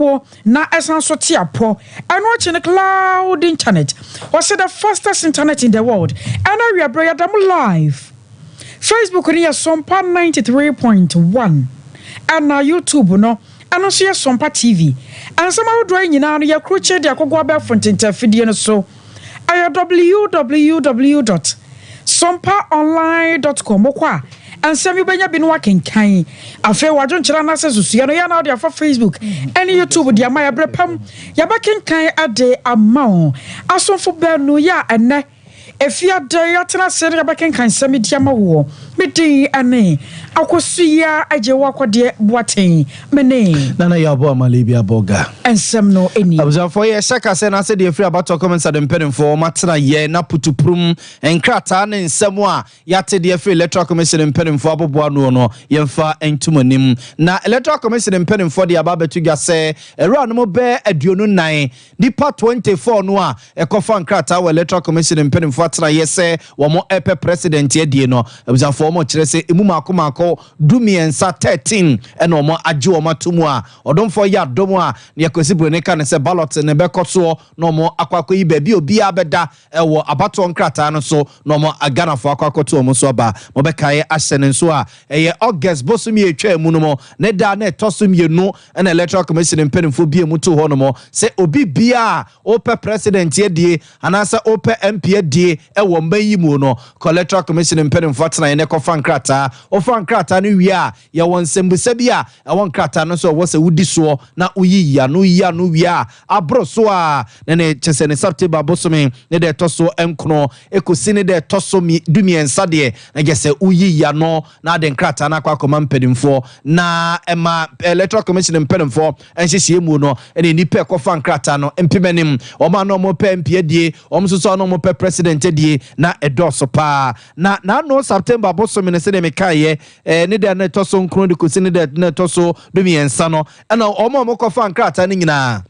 Wo na ɛsan so te apɔ. Ɛno akyi no, cloud internet, wɔsɛ the fastest internet in the world. Ɛno awiaberɛ yɛda mo live. Facebook no yɛ Sompa 93.1, ɛna YouTube no, ɛno nso yɛ Sompa TV. Nsɛm ahodoɔ yi nyinaa no, yɛkurukye de akɔgɔ abɛɛfo ntentafidie no so. Ɛyɛ www.sompaonline.com. Wokɔ a, nsɛm yi wobɛnya bi no wakenkan. Afei wadwenkyerɛ anaasɛ susua no yɛ na wode afa Facebook ɛne YouTube de ama yɛberɛ pam, yɛbɛkenkan ade ama wo. Asomfo baanu yɛ a ɛnɛ efiada yɛatena ase no, yɛbɛkenkan nsɛm di ama woɔ. Me din ɛne Akosua Agye wɔ Akɔdeɛ Boaten. Me ne Nana yɛ abɔ amale bi abɔ ga. Nsɛm no ɛni. Abusuafoɔ, yɛhyɛ kasɛ no ase deɛ firi abatɔ kɔmɛnsa de mpanimfoɔ ɔmatena yɛ na putupurum nkrataa ne nsɛm a yɛate deɛ firi Electoral Commission mpanimfoɔ aboboa noɔ no, yɛmfa ntom anim. Na Electoral Commission mpanimfoɔ de aba abɛto dwa sɛ awura no mu bɛɛ 24, nipa 24 no a ɛkɔfa nkrataa wɔ Electoral Commission mpanimfoɔ atena yɛ sɛ wɔn ɛpɛ president adie no, abusuafoɔ, wɔn kyerɛ sɛ emu maako maako 13, 13, ɛna wɔn agye wɔn ato mu a ɔdomfoɔ yɛ adom a ne yɛkɔsi buroni ka ne sɛ ballot ne bɛkɔ soɔ na wɔn akɔ akɔyi baabi obiara bɛda ɛwɔ abatoɔ nkrataa no so na wɔn Ghanafoɔ akɔ akɔto wɔn so aba. Wɔbɛkae ahyɛ ne nso a ɛyɛ August bosom yɛ etwa mu no mu ne da na ɛtɔ so 2 ɛna Electoral Commission mpanimfoɔ bie mu to hɔ nom sɛ obi bia a wopɛ president adie anaasɛ wopɛ MP adie ɛwɔ mba yi mu no, kɔ Electoral Commission mpanimfoɔ atena yɛn kɔfa nkrataa. Wofa nkrataa no wie a, yɛwɔ nsɛmbusa bi a ɛwɔ nkrataa no so ɛwɔ sɛ wodi soɔ na woyiyi ano, yi ano wie a, aboro so a na ne kyɛ sɛ ne September bosome ne deɛ ɛtɔ so 9 ekosi ne deɛ ɛtɔ so 13 deɛ, na kyɛ sɛ woyiyi ano na ade nkrataa no akɔ akɔma mpanimfoɔ. Na ɛma Electoral Commission mpanimfoɔ nhyehyɛ mu no, ɛne nipa ɛkɔfa nkrataa no mpem anim, wɔn a na wɔn pɛ MP adie, wɔn nso so a na wɔn pɛ president adie, na ɛdɔɔso paa. Na n'ano September bosome no, sɛdeɛ mekaeɛ, ne deɛ na ɛtɔ so 9 de kɔsi ne deɛ na ɛtɔ so 13 no, ɛna wɔn a wɔkɔfa nkrataa no nyinaa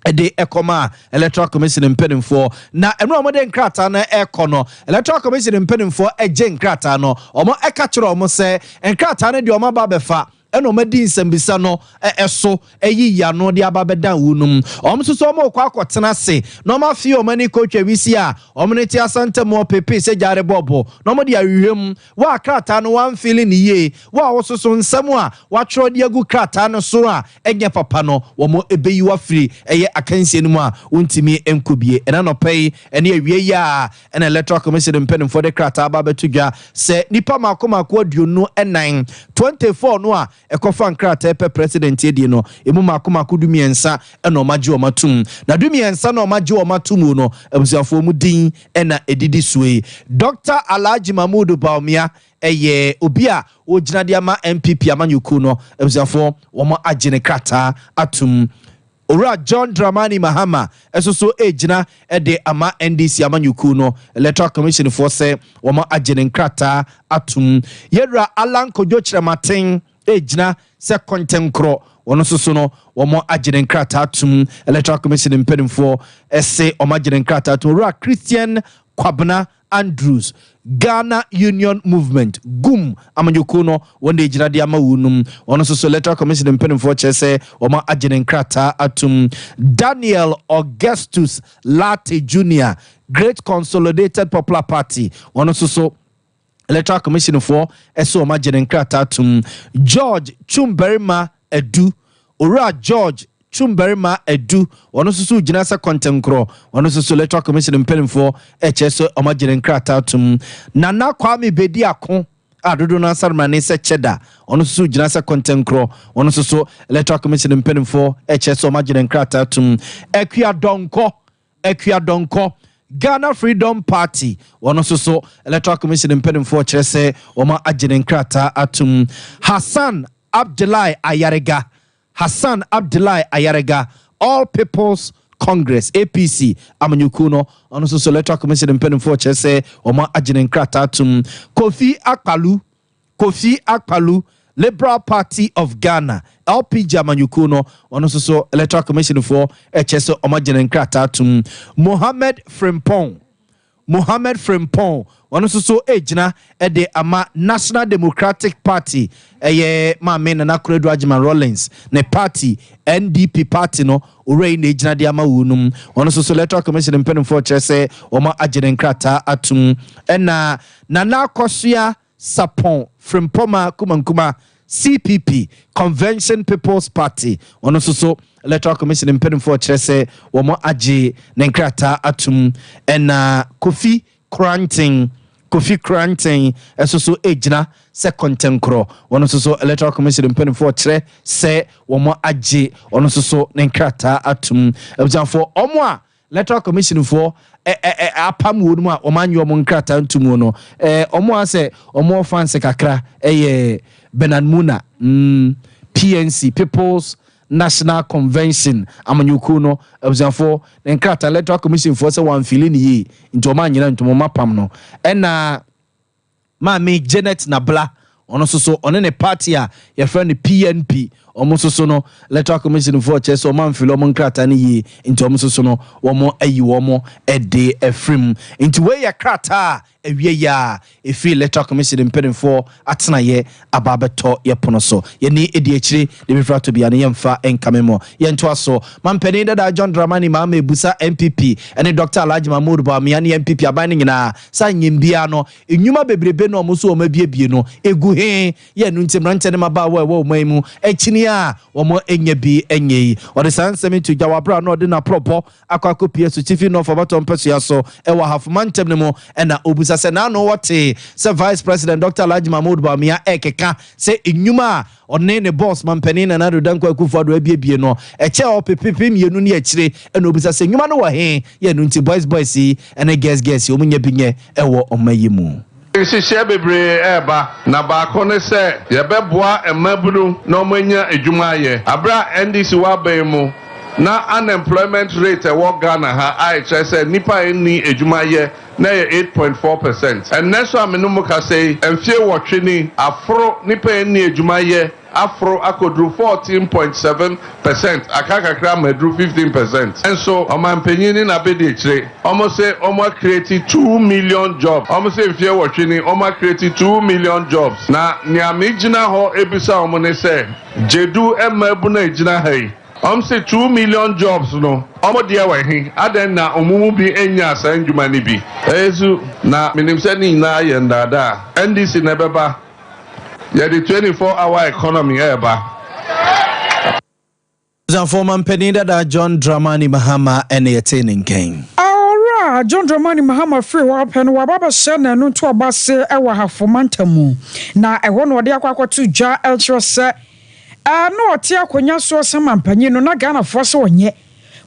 ɛde ɛkɔma Electoral Commission mpanimfoɔ. Na mmerɛ a wɔde nkrataa no ɛkɔ no, Electoral Commission mpanimfoɔ ɛgye nkrataa no, wɔn ɛka kyerɛ wɔn sɛ nkrataa no deɛ, wɔn aba abɛfa ɛna wɔn adi nsɛmbisa no ɛso ɛyi yano de aba bɛdan wɔn mu. Wɔn nso so wɔn rekɔ akɔtena ase na wɔn afi wɔn ani kɔtwa wisi a wɔn ne te asantɛm pepe sɛ gyaare bɔɔbɔ na wɔn de ahwehwɛ mu wɔ a krataa no wɔamfili ne yie, wɔ a wɔsoso nsɛm a wɔatwerɛ de agu krataa no so a ɛnyɛ papa no, wɔn ɛbɛyi wafiri ɛyɛ akansie no mu a wɔntumi nkɔ bie. Ɛna nɔpɛ yi ɛne awie yi a ɛna Electoral Commission mpanimfoɔ de krataa aba abɛto dwa sɛ nipa mako mako 24, 24 no a ɛkɔfa nkrataa pɛ president adie no, emu mako mako 13 ɛna ɔmo agye wɔn atum. Na 13 na ɔmo agye wɔn atum no, abusuafoɔ mu din ɛna ɛdidi soɔ yi: Dr Alhaji Mahmood Bawumia, ɛyɛ obi a wɔgyina de ama NPP amanyɔkuo no, abusuafoɔ, wɔn agye ne krataa atum. Owura John Dramani Mahama ɛso so egyina ɛde ama NDC amanyɔkuo no, Electoral Commission foɔ sɛ wɔn agye ne nkrataa atum. Yɛwura Alan Kodwo Kyerɛmaten egyina sɛ kɔntɛnkorɔ, wɔn nso so no, wɔn agye ne nkrataa atum. Electoral Commission mpanimfoɔ ɛsɛ wɔn agye ne nkrataa atum. Owura Christian Kwabena Andrews, Ghana Union Movement, GUM amanyɔkuo no, wɔn de gyina de ama wɔn num, wɔn nso so Electoral Commission mpanimfoɔ kyerɛ sɛ wɔn agye ne nkrataa atum. Daniel Augustus Latte Junior, Great Consolidated Popular Party, wɔn nso so Electoral Commission foɔ ɛsɛ wɔn agye ne nkrataa atum. George Twumbarima Adu, Owura George Twumbarima Adu, ɔno nso so gyina sɛ kɔntɛnkorɔ, ɔno nso so Electoral Commission mpanimfoɔ ɛkyerɛ sɛ ɔmo agye ne nkrataa atum. Nana Kwame Bedi Ako a dodo no asaremane sɛ Kyɛda, ɔno nso so gyina sɛ kɔntɛnkorɔ, ɔno nso so Electoral Commission mpanimfoɔ ɛkyerɛ sɛ ɔmo agye ne nkrataa atum. Akua Dɔnkɔ, Akua Dɔnkɔ, Ghana Freedom Party, wɔn nso so Electoral Commission mpanimfoɔ kyerɛ sɛ wɔn agye ne nkrataa atum. Hassan Abdullahi Ayarega, Hassan Abdullahi Ayarega, All Peoples Congress, APC amanyɔkuo no, ɔno nso so Electoral Commission mpanimfoɔ kyerɛ sɛ wɔn agye ne nkrataa atum. Kofi Akpalu, Kofi Akpalu, Liberal Party of Ghana, LPG amanyɔkuo no, ɔno nso so Electoral Commission foɔ ɛkyɛ sɛ ɔmo agye ne nkrataa atum. Mohammed Frimpong, Mohammed Frimpong, Ɔno nso so gyina de ama National Democratic Party, ɛyɛ Maame Nana Konadu Agyeman Rawlings ne party, NDP party no, owura yi na egyina de ama wɔn. Ɔno nso so Electoral Commission mpanimfoɔ kyerɛ sɛ wɔn agye ne nkrataa atum. Ɛna Nana Akosua Sapɔn Frimpɔma Kumankuma, CPP, Convention People's Party, ɔno nso so Electoral Commission mpanimfoɔ kyerɛ sɛ wɔn agye ne nkrataa atum. Ɛna Kofi Kranten ɛso so egyina sɛ kɔntɛnkorɔ. Wɔn nso so Electoral Commission mpanimfoɔ kyerɛ sɛ wɔn agye ɔno nso so ne nkrataa atum. Abusuafoɔ, wɔn a Electoral Commission foɔ ɛ ɛ ɛ apam wɔn mu a wɔn anyi wɔn nkrataa ntum no, wɔn a sɛ wɔn wɔ fans kakra ɛyɛ Bernard Muna, PNC, People's National Convention amanyɔkuo no. Abusuafoɔ, ne nkrataa Electoral Commission foɔ sɛ wɔn amfili ne yie nti wɔn anyina ntum wɔn apam no. Ɛna Maame Janet Nabla, ɔno nso so ɔne ne party a yɛfrɛ no PNP, ɔmo nso so no Electoral Commission foɔ kyerɛ sɛ ɔmo amfili ɔmo nkrataa no yie nti ɔmo nso so no wɔn ayi wɔn ɛde afirim. Nti wei yɛ krataa a awie yi a ɛfiri Electoral Commission mpanimfoɔ atenayɛ aba abɛtɔ yɛ pono so. Yɛne ɛdi akyire de bɛfiri ato bia no, yɛmfa nkame mɔ. Yɛntoa so. Mampanin dada John Dramani Mahama ebusa NPP ɛne Dr Alhaji Mahmood Bawumia ne NPP aban no nyinaa sa nyim biara no, nnwuma bebrebe no ɔmo nso wɔn abiebie no egu he yɛ no nti mmeranteɛ ne mmabaawa a ɛwɔ ɔman yi mu akyini a wɔn anya bi nyɛ yi. Ɔde saa nsɛm to gya wabra na ɔde n'aporɔbɔ akɔ akɔpie so Chifi North ɔbɛtɔ mpɛsua so ɛwɔ Ahafoma ntɛm no mu. Ɛna obisa sɛ n'ano wɔte sɛ Vice President Dr Alhaji Mahmood Bawumia ɛkeka sɛ nnwuma a ɔne ne boss mampanin Nana Addo Dankwa Akufo Addo abiebie no ɛkyɛ ɔpepepe mmienu ne akyire. Ɛna obisa sɛ nnwuma no wɔ he yɛ no nti boys boys yi ɛne girls girls yi wɔn nyɛ bi nyɛ ɛwɔ ɔman yi mu. Nhyehyɛ bebree ɛreba, na baako ne sɛ yɛbɛboa mmabunu na wɔanya adwuma ayɛ. Abere a NDC wɔ abɛn mu na unemployment rate ɛwɔ Ghana ha a ɛkyerɛ sɛ nnipa a ɛnni adwuma yɛ na ɛyɛ 8.4%. Ɛnnɛ so a me ne mo kasa yi, mfie 8 ni, aforo, nnipa a ɛnni adwuma yɛ aforo akɔduru 14.7%, aka kakra ama aduru 15%. Nso ɔmanpanyin ne n'abedi akyire, ɔmo sɛ ɔmo acreate 2 million jobs. Ɔmo sɛ mfie 8 ni, ɔmo acreate 2 million jobs. Na nea megyina hɔ ebisa ɔmo ne sɛ, Gyedu mmabunu a egyina ha yi, ɔmo sɛ 2 million jobs no, ɔmo deɛ wɔ he? Adan na ɔmo mu bi nya saa ndwuma no bi? Ɛyɛ su na menim sɛ ne nyinaa yɛ ndaadaa. NDC na ɛbɛba, yɛde 24 hour economy ɛɛba. Abusuafoɔ, mampanin dada John Dramani Mahama ɛne yɛte ne nkɛn. Owura John Dramani Mahama firi hɔ apɛ no, waba bɛhyɛ n'ano nto ɔba se ɛwɔ Ahafo mantam mu, na ɛhɔ na ɔde akɔ akɔto dwa ɛkyerɛ sɛ ɛno ɔte akonnwa soɔ sɛ mampanyin no na Ghanafoɔ sɛ ɔnyɛ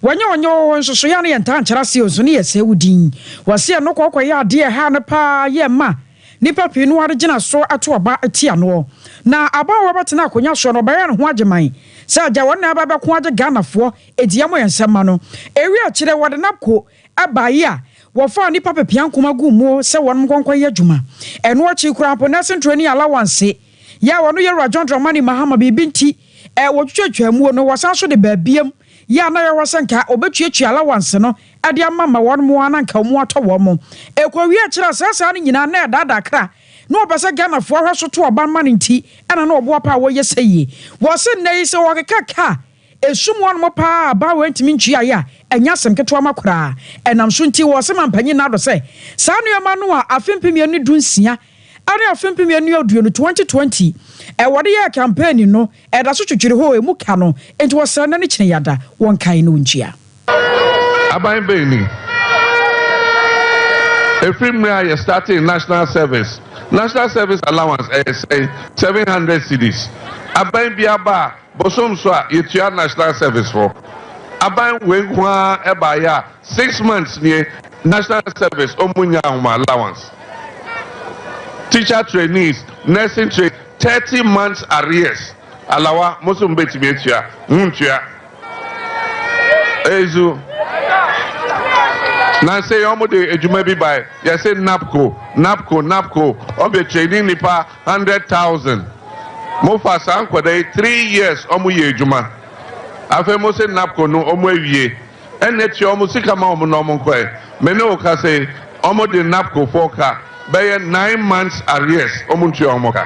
wɔnyɛ ɔnyɛ wɔ nso so yɛ no yɛ ntaa nkyerɛ aseɛ nso ne yɛ sɛ wo din wɔse ɛno kɔkɔyɛ adeɛ ha no paa yɛ ma nipa pii no ade gyina so ato ɔba tia noɔ. Na aba a wɔbɛtena akonnwa soɔ no, ɔbɛyɛ ne ho agyeman sɛ agya wɔn na aba bɛko agye Ghanafoɔ edi ɛmo yɛn nsɛm ma no. Ewi akyerɛ wɔde NABCO ɛbaeɛ a wɔfaa nipa pepea nkoma gu mu sɛ wɔn nkɔnkɔ yɛ adwuma. Ɛno akyi koraa mpo, nursing training allowance yɛ a wɔno yɛwura John Dramani Mahama biribi nti wɔtwitwatwa muo no, wɔsan so de baabiem yɛ a na yɛwɔ sɛ nka ɔbɛtuatua allowance no ɛde ama ma wɔn mo ana nka wɔn atɔ wɔn mo. Ekɔwie akyerɛ saa saa no nyinaa na ɛdaadaa kra na ɔpɛ sɛ Ghanafoɔ ahwɛ so to ɔba ma no nti ɛna na ɔboa pa a wɔyɛ sɛ yie. Wɔse nnɛ yi sɛ wɔkeka kaa esum wɔn paa aba wɔntumi ntua yɛ a, ɛnyɛ asɛm ketewa ma koraa. Ɛnam so nti wɔse ma mpanyin nado sɛ saa nneɛma no a afe 2016 ɛne afe 2020, 2020, ɛwɔde yɛ campaign no ɛda so twitwiri hɔ emu ka no nti wɔsrɛ na ne kyerɛ yada wɔn kan no ntua. Aban bɛn ni? Efiri mmerɛ a yɛ starting national service, national service allowance ɛyɛ sɛn? 700 cedis. Aban bi aba a bosom so a yɛtua national service fo. Aban wei nko ara ɛbaayɛ a 6 months nie, national service ɔmo nya ahoma allowance. Teacher trainees, nursing trainees, 30 months arrears. Alawa mo so mbɛtumi atua mo ntua ezu na sɛ yɛn ɔmo de adwuma bi ba, yɛsɛ NABCO, NABCO, NABCO, ɔmo bɛ training nipa 100,000. Mo fa saa nkwadaa yi 3 years ɔmo yɛ adwuma. Afei mo sɛ NABCO no ɔmo awie, ɛna tua ɔmo sika ma ɔmo na ɔmo nkɔɛ. Mɛ ne o ka sɛ ɔmo de NABCO fɔ ka. bɛyɛ 9 months arrears, wɔn ntua wɔn ka.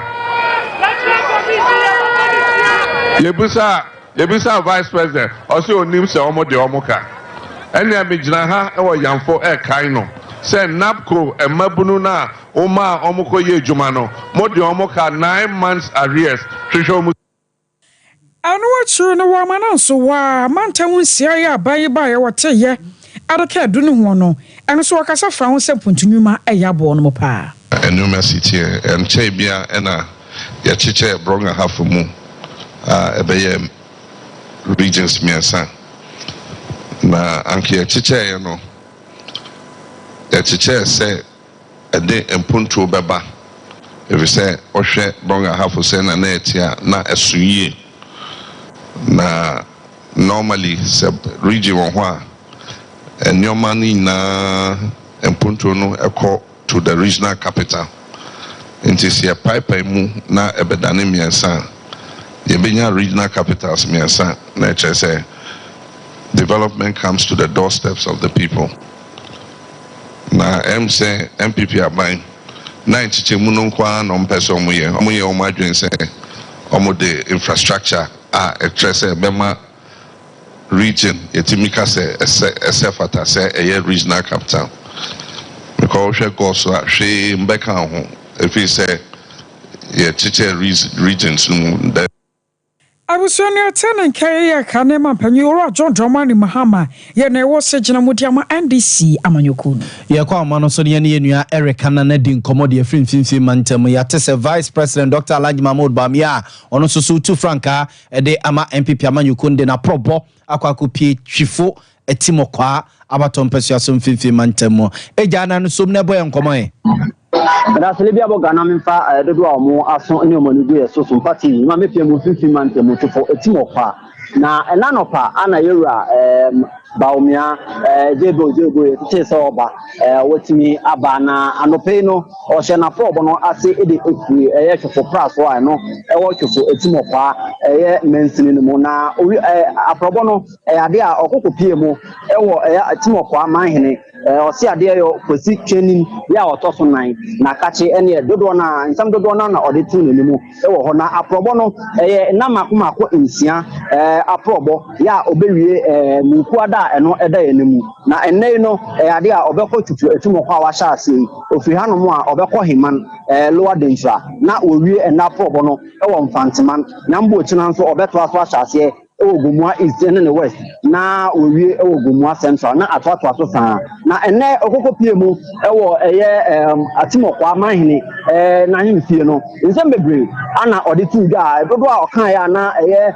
Yɛbisa vice president, ɔsɛ onim sɛ wɔn de wɔn ka. Ɛnna megyina ha wɔ Yamfo ɛɛkan no sɛ NABCO mmabunu no a wɔn a wɔn kɔ yɛ adwuma no, mo de wɔn ka 9 months arrears, hwehwɛ wɔn. Ɛno akyiri no, wɔ ama no nso wɔ a mantam nsia yɛ aban yi baeɛ wɔteyɛ adeka adu no ho no, ɛno nso wɔkasa fa ho sɛ mpontunwuma ɛyɛ aboɔ no mu paa. Nneɛma si teɛ nkyɛn bia ɛna yɛkyekyɛ Brong Ahafo mu a ɛbɛyɛ regions mmiɛnsa, na anka yɛkyekyɛeɛ no, yɛkyekyɛɛ sɛ ɛde mpontuo bɛba, ɛfiri sɛ ɔhwɛ Brong Ahafo sɛ na ɛte a na ɛso yie. Na normally sɛ region wɔ hɔ a, nneɛma no nyinaa mpontuo no ɛkɔ to the regional capital. Nti sɛ yɛpaepae mu na ɛbɛdane mmiɛnsa a, yɛbɛnya regional capitals mmiɛnsa, na ɛkyerɛ sɛ development comes to the doorsteps of the people. Na sɛ NPP aban na nkyekyɛmu no nko ara na ɔmpɛ sɛ ɔmoyɛ ɔmo adwene sɛ ɔmo de infrastructure a ɛkyerɛ sɛ ɛbɛma region yɛtumi ka sɛ ɛsɛ fata sɛ ɛyɛ regional capital, because wohwɛ Goaso a, hwee mbɛka ho ɛfiri sɛ yɛkyekyɛ regions no mu dɛ. Abusua no ɛte ne nka yɛ ka ne ma mpanyin Owura John Dramani Mahama yɛ na ɛwɔ sɛ gyina mu de ama NDC amanyɔkuo no. Yɛkɔ ama no so ne yɛne yɛnua Eric Anana di nkɔmmɔ deɛ ɛfiri Mfimfini mantam. Yɛate sɛ Vice President Dr Alhaji Mahmood Bawumia a ɔno nso so tu frankaa ɛde ama NPP amanyɔkuo no de n'aporɔbɔ akɔ akɔpie Twifo Atimmɔkwaa abatɔ mpɛsua so Mfimfini mantam mu. Ɛgya ana no som na ɛbɔ yɛ nkɔmmɔ ɛ. Medasele bi abɔ Ghana memfa dodoɔ a ɔmo aso ne ɔmo ani gu yɛ so so mpa TV ma mepia mu Mfimfini mantam mu Twifo Atimmɔkwaa, na ɛna nɔpa ana yɛwura Bawumia Jebo Jebo yɛtete sɛ ɔba wɔtumi aba. Na anɔpa yi no, ɔhyɛ n'afɔɔbɔ no ase de efiri ɛyɛ Twifo Praso a ɛno ɛwɔ Twifo Atimmɔkwaa ɛyɛ mansini no mu. Na owi afɔɔbɔ no ɛyɛ adeɛ a ɔkɔkɔ pie mu ɛwɔ ɛyɛ Atimmɔkwaa manhene ɔsi adeɛ yɛ Kwasi Twɛnin yɛ a ɔtɔ so nan na kakye ɛneɛ dodoɔ na nsɛm dodoɔ na ɔde to n'anim ɛwɔ hɔ. Na aprɔbɔ no ɛyɛ nna mako mako 6 aprɔbɔ yɛ a ɔbɛwie munkuada a ɛno ɛda yɛn mu. Na ɛnnɛ yi no, ɛyɛ adeɛ a ɔbɛkɔ Twifo Atimmɔkwaa a wahyɛ ase yi. Ofiri hanom a, ɔbɛkɔ Heman Lower Denkyira, na wɔwie ɛnna aprɔbɔ no ɛwɔ Mfanteman. Na mbɔ okyina nso, ɔbɛtoa so ahyɛ aseɛ ɛwɔ Gomua East ne ne West, na wɔwie ɛwɔ Gomua Central, na atoatoa so saa. Na ɛnɛ ɔkɔkɔ pie mu ɛwɔ ɛyɛ Atimmɔkwaa manhene n'ahemfie no, nsɛm bebree ana ɔde tu dwa a dodoɔ a ɔkaeɛ a na ɛyɛ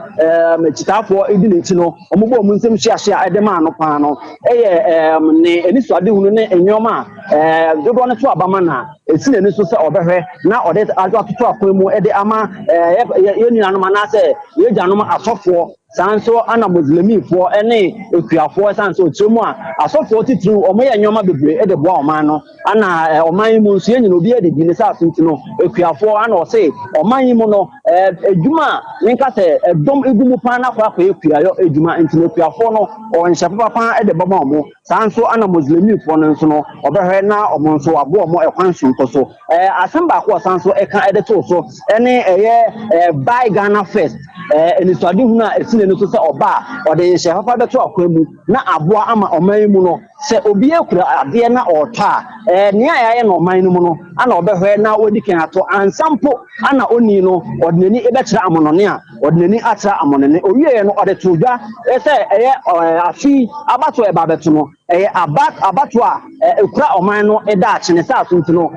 akyitaafoɔ edi n'akyi no, wɔn bɔ wɔn nsɛm hyiahyia ɛde maa no paa no, ɛyɛ ne anisoadehunu ne nneɛma a dodoɔ no to abama na esi n'ani so sɛ ɔbɛhwɛ na ɔde atoto akwan mu ɛde ama yɛn nuanom anaasɛ yɛn agyanom asɔfoɔ. Saa nso ana Muslimifoɔ ne ekuafoɔ, ɛsan sɛ ɔkyerɛ mu a asɔfoɔ titiriw wɔn yɛ nneɛma bebree de boa ɔman no. Ana ɔman yi mu nso yɛn nyina obi adidi ne saa so, nti no ekuafoɔ ana ɔse ɔman yi mu no edwuma a menka sɛ ɛdɔm egu mu paa n'akɔ akɔyɛ kuayɔ edwuma, nti no ekuafoɔ no ɔnhyɛ papa paa de bɛma wɔn. Saa nso ana Muslimifoɔ no nso no, ɔbɛhwɛ na ɔmo nso aboa ɔmo ɛkwan sonko so. Asɛm baako a ɔsan so ɛka ɛde to so ɛne ɛyɛ Buy Ghana First anisoadehunu a esi n'ani so sɛ ɔba a, ɔde nhyɛ papa bɛto akwan mu na aboa ama ɔman yi mu no sɛ obi ekura adeɛ na ɔretɔ a, nea yɛayɛ no ɔman no mu no ana ɔbɛhwɛ na wadi kan ato ansa mpo ana oni no ɔde n'ani bɛkyerɛ amɔnɔne a ɔde n'ani akyerɛ amɔnɔne. Owieɛ no, ɔde to dwa sɛ ɛyɛ afi abato ɛba abɛto no, ɛyɛ aba abato a ekura ɔman no ɛda akyene saa so, nti no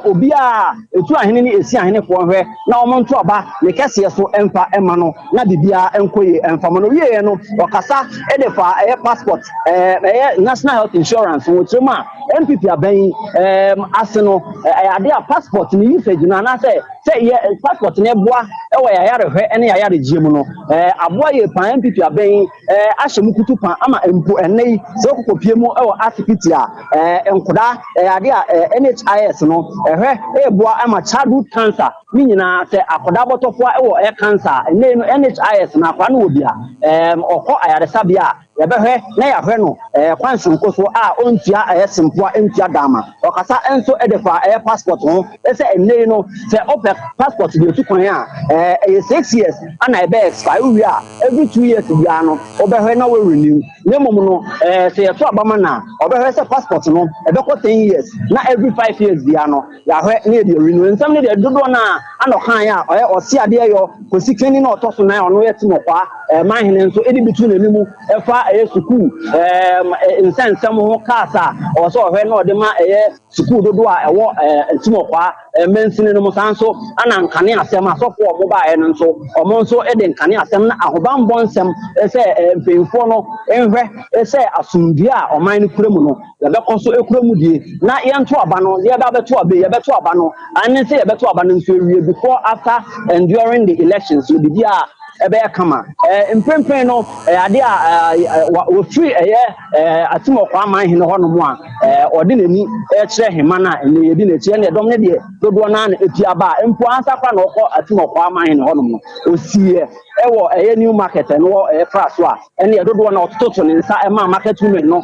obiara etu ahene ne esi ahenefoɔ hwɛ na wɔn nto aba ne kɛseɛ so ɛmfa ɛma no na biribiara nkɔ yie ɛmfa ma no. Owieɛ no, ɔkasa ɛde fa ɛyɛ passport, ɛyɛ National Health Insurance wɔ kyerɛ mu a NPP abɛn ase no, ɛyɛ ade a passport ne usage no anaasɛ sɛ yɛ passport ne boa ɛwɔ yɛayarehwɛ ne yɛayaregye mu no, aboa yɛ paa. NPP abɛn ahyɛ mu kutu pa ama mpo ɛnɛ yi sɛ wokɔkɔ pie mu ɛwɔ asipiti a, nkodaa ɛyɛ ade a NHIS no ɛhwɛ ɛɛboa ama childhood cancer ne nyinaa. Sɛ akwadaa bɔtɔfoɔ ɛwɔ ɛyɛ cancer a, ɛnɛ yi no NHIS no akwadaa no wɔ bi a, ɔkɔ ayaresabea a. Yɛbɛhwɛ na yɛahwɛ no kwan soronko so a ɔntua ɛyɛ sempoa, ntua dama. Ɔkasa nso de fa ɛyɛ passport ho sɛ ɛnnɛ yi no, sɛ ɔpɛ passport de otu kwan a, ɛyɛ 6 years ana ɛbɛ expire. Wie a, every 2 years biara no ɔbɛhwɛ na wɔ renew. Na mmom no, sɛ yɛto abama na ɔbɛhwɛ sɛ passport no ɛbɛkɔ 10 years na every 5 years biara no yɛahwɛ na yɛde renew. Nsɛm no deɛ, dodoɔ no a ana ɔkan a ɔyɛ ɔsi adeɛ yɔ kɔsi kani na ɔtɔ so nan, ɔno yɛ Timɔkwa manhene nso ɛde bi tu n'anim ɛfa ɛyɛ sukuu nsɛnsɛm ho cars a ɔwɔ sɛ ɔhwɛ na ɔde ma ɛyɛ sukuu dodoɔ a ɛwɔ Timɔkwa mansini no mu. San so ana nkane asɛm asɔfoɔ a ɔmo baeɛ no nso, ɔmo nso de nkane asɛm na ahobanbɔ nsɛm sɛ mpanyinfoɔ no nhwɛ sɛ asomdue a ɔman no kura mu no yɛbɛkɔ so ekura mu die na yɛnto aba no, yɛbɛ abɛto aba yi, yɛbɛto aba no ane sɛ yɛbɛto aba no nso awie, before, after and during the elections so bibi a ɛbɛyɛ kama. Mprempren no, ɛyɛ adeɛ a wɔfiri ɛyɛ Atimɔkɔ aman hene hɔnom a ɔde n'ani ɛkyerɛ hema no a ɛnɛ yɛdi n'akyi. Ɛne ɛdɔm no deɛ, dodoɔ naa na etu aba a mpo ansa kora na ɔkɔ Atimɔkɔ aman hene hɔnom no, osiiɛ ɛwɔ ɛyɛ New Market, ɛno wɔ ɛyɛ fra so a ɛne ɛdodoɔ na ɔtoto ne nsa ɛma market women no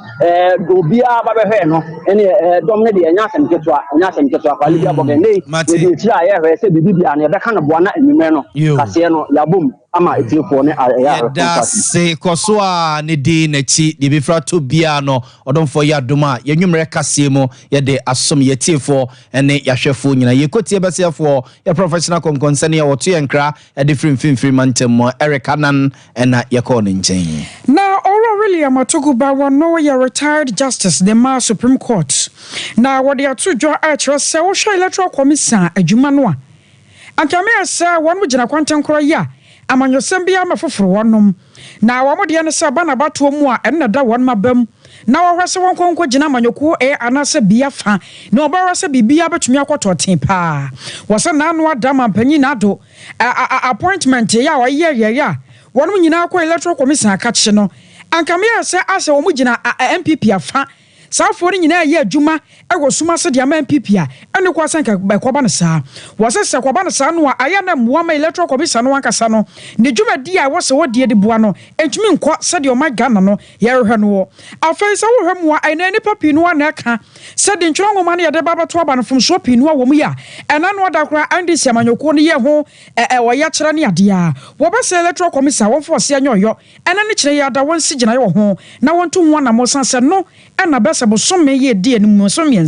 obiara ba bɛhwɛ no. Ɛne dɔm no deɛ, ɛnyɛ asɛm ketewa, ɛnyɛ asɛm ketewa kwa Libya bɔgɛ ne yɛdi akyire a yɛhwɛ sɛ biribi bia no yɛbɛka no boa na anwummerɛ no kaseɛ no yɛabom ama etiefoɔ ne ɛyɛ ahwɛfoɔ. Yɛda se kɔ so a ne di n'akyi deɛ bɛfira to biara no, ɔdomfoɔ yɛ adom a, yɛnwummerɛ kaseɛ mu yɛde asom yɛtiefoɔ ne yɛahwɛfoɔ nyinaa. Yɛkɔtie bɛseɛfoɔ yɛ professional kɔnkɔnsɛne a wɔto yɛn nkra de firi mfimfiri mantam mu, Eric Anan, ɛna yɛkɔɔ ne nkyɛn. Na Owura William Atuguba, wɔno yɛ retired justice de ma Supreme Court, na wɔde ato dwa akyerɛ sɛ wohwɛ Electoral Commission adwuma no a, anka meyɛ sɛ wɔn gyina kwantenkorɔ yi a amanyɔsɛm bi ama foforɔ wɔnom na wɔn deɛ no sɛ ba n'abatoɔ mu a, ɛno na da wɔn aba mu na wɔhwɛ sɛ wɔn nkɔnkɔ gyina amanyɔkuo A anaasɛ B afa na wɔbɛhwɛ sɛ biribiara bɛtumi akɔtɔ ten paa. Wɔsɛ n'ano ada ma mpanyin n'ado appointment yɛ a ɔyɛ yɛyɛ a wɔn nyinaa kɔ Electoral Commission akakye no, anka meyɛ sɛ asɛ wɔn gyina NPP afa. Saa afoɔ no nyinaa yɛ adwuma wɔ sum ase de ama NPP a ɛne kɔ asɛ nka ɛkɔba no saa. Wɔsɛ sɛ kɔba no saa no a, ayɛ na mmoa ma Electoral Commission no ankasa no ne dwumadi a ɛwɔ sɛ wɔdeɛ de boa no ntumi nkɔ sɛdeɛ ɔma Ghana no yɛrehwɛ no wɔ. Afei sɛ wohwɛ mu a, ɛnɛ nnipa pii no a na ɛka sɛ de ntwerɛ nwoma no yɛde ba bɛto aba no, mfomsoɔ pii no a wɔ mu yi a ɛna no ɔda koraa NDC amanyɔkuo no yɛ ho ɔyɛ kyerɛ ne adeɛ a wɔbɛsɛ Electoral Commission a wɔmfa ɔseɛ nyɛ ɔyɔ ɛna ne kyerɛ yɛ ada wɔn si gyinaeɛ wɔ ho na wɔnto ho anammɔ san sɛ no ɛna bɛsɛ bosome yɛ di anim nso 3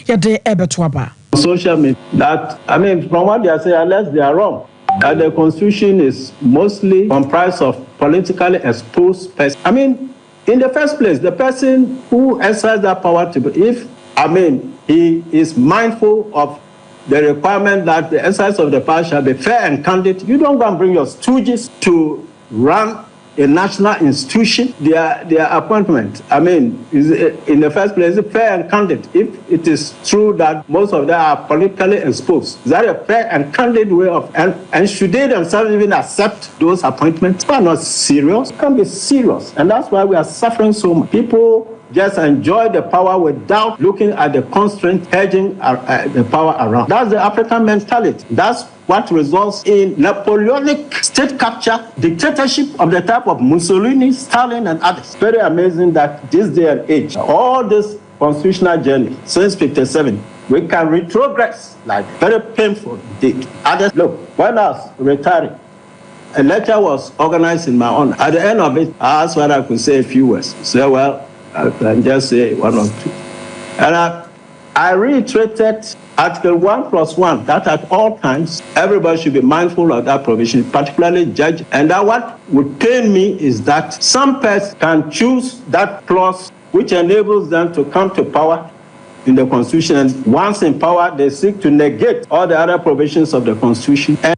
yɛde ɛbɛto aba. Social media that, I mean, from what they are saying, unless they are wrong, that the constitution is mostly comprised of politically exposed persons. I mean, in the first place, the person who exercises that power to be, if, I mean, he is mindful of the requirement that the exercise of the power shall be fair and candid, you don't go and bring your stooges to run a national institution, their appointment. I mean, is it, in the first place, is it fair and candid? If it is true that most of them are politically exposed, is that a fair and candid way of, and should they themselves even accept those appointments? They are not serious. Can be serious. And that's why we are suffering so much. People just enjoy the power without looking at the constraint hedging the power around. That's the African mentality. That's what results in Napoleonic state capture, dictatorship of the type of Mussolini, Stalin, and others. Very amazing that this day and age, all this constitutional journey since 57, we can retrogress like very painful indeed. Others, look, when I was retiring, a lecture was organized in my honor. At the end of it, I asked whether I could say a few words. So, well, I can just say one or two. And I reiterated Article 1 plus 1, that at all times, everybody should be mindful of that provision, particularly judge. And that what would pain me is that some persons can choose that clause which enables them to come to power in the Constitution. And once in power, they seek to negate all the other provisions of the Constitution. And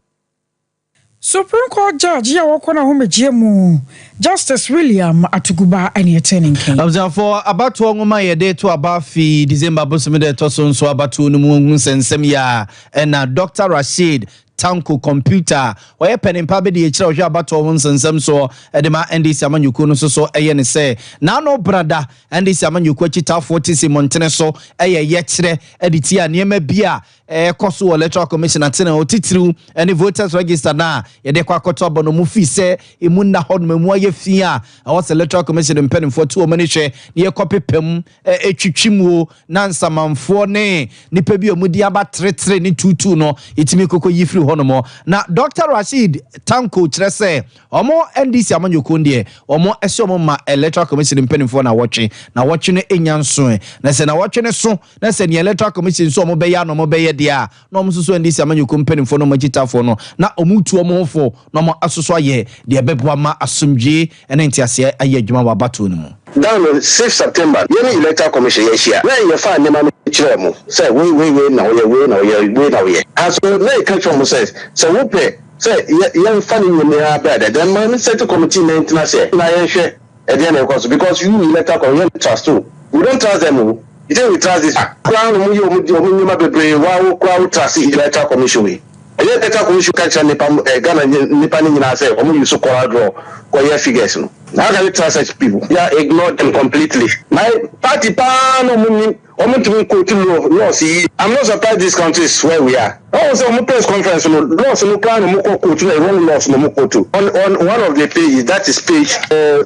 Supreme Court judge a wɔkɔ no ahomegyeɛ mu, Justice William Atuguba, ɛne ɛte ne nkan. Abusuafoɔ, abatoɔ nwoma a yɛde to aba fi December bosome de ɛtɔ so nso abatoɔ no mu hu nsɛnsɛm yi a ɛna Dr Rashid Tanko Computer a ɔyɛ paninpa bɛdi akyire a ɔhwɛ abatoɔ ho nsɛnsɛm soɔ de ma NDC amanyɔkuo no nso so yɛ ne sɛ n'ano brada. NDC amanyɔkuo akyitaafoɔ te si mmɔntene so yɛ yɛkyerɛ de tia nneɛma bi a ɛrekɔ so wɔ Electoral Commission atene hɔ, titiriw ne voters register no a yɛde kɔ akɔto aba no mu fi sɛ emu nna hɔ nom, emu ayɛ fi a ɛwɔ sɛ Electoral Commission mpanimfoɔ to wɔn ani hwɛ na yɛkɔ pepa mu twitwi mu o, na nsamanfoɔ ne nnipa bi a wɔdi aba tretre ne tuutuu no yɛtumi kɔkɔ yi firi hɔ nom. Na Dr. Rasheed Tanko kyerɛ sɛ wɔn NDC amanyɔkuo deɛ wɔn ɛsɛ wɔn ma Electoral Commission mpanimfoɔ nawɔtwe, nawɔtwe no ɛnya nsoe, na sɛ nawɔtwe no so na sɛ nea Electoral Commission nso wɔn bɛyɛ a na wɔn bɛyɛ deɛ a, na wɔn nso so NDC amanyɔkuo mpanimfoɔ ne wɔn akyitaafoɔ no na wɔn retu wɔn ho fo na wɔn asoso ayɛ deɛ ɛbɛboa ma asomdwoeɛ ne nteaseɛ ayɛ adwuma wɔ abatoɔ no mu. Da no, six September, yɛne Electoral Commission yɛahyia na yɛfaa nneɛma no kyerɛɛ wɔn sɛ wei wei wei na woyɛ, wei na woyɛ, wei na woyɛ. Nanso na yɛka kyerɛ wɔn sɛ, sɛ wopɛ sɛ yɛ yɛmfa ne nyinaa bra dɛ, then ma no set committee na yɛntena ase na yɛnhwɛ ɛdeɛn na ɛkɔ so because you Electoral Commission yɛn trust wo, we don't trust them o, you think we trust this koraa na wɔyɛ wɔn wɔn nneɛma bebree waa wo koraa wo trust Electoral Commission wei. Ɛnyɛ Electoral Commission ka kyerɛ nnipa eh, Ghana nnipa no nyinaa sɛ wɔn use Corel Draw kɔ yɛ figures no. How can you trust such people? Yeah, ignore them completely. My party paa na wɔn nim, wɔn ntumi nkotu law, laws yi. I'm not surprised this country is where we are. Wɔn sɛ wɔn press conference no, laws no koraa na wɔn kɔ quote na wrong laws na wɔn quote. On one of the pages, that is page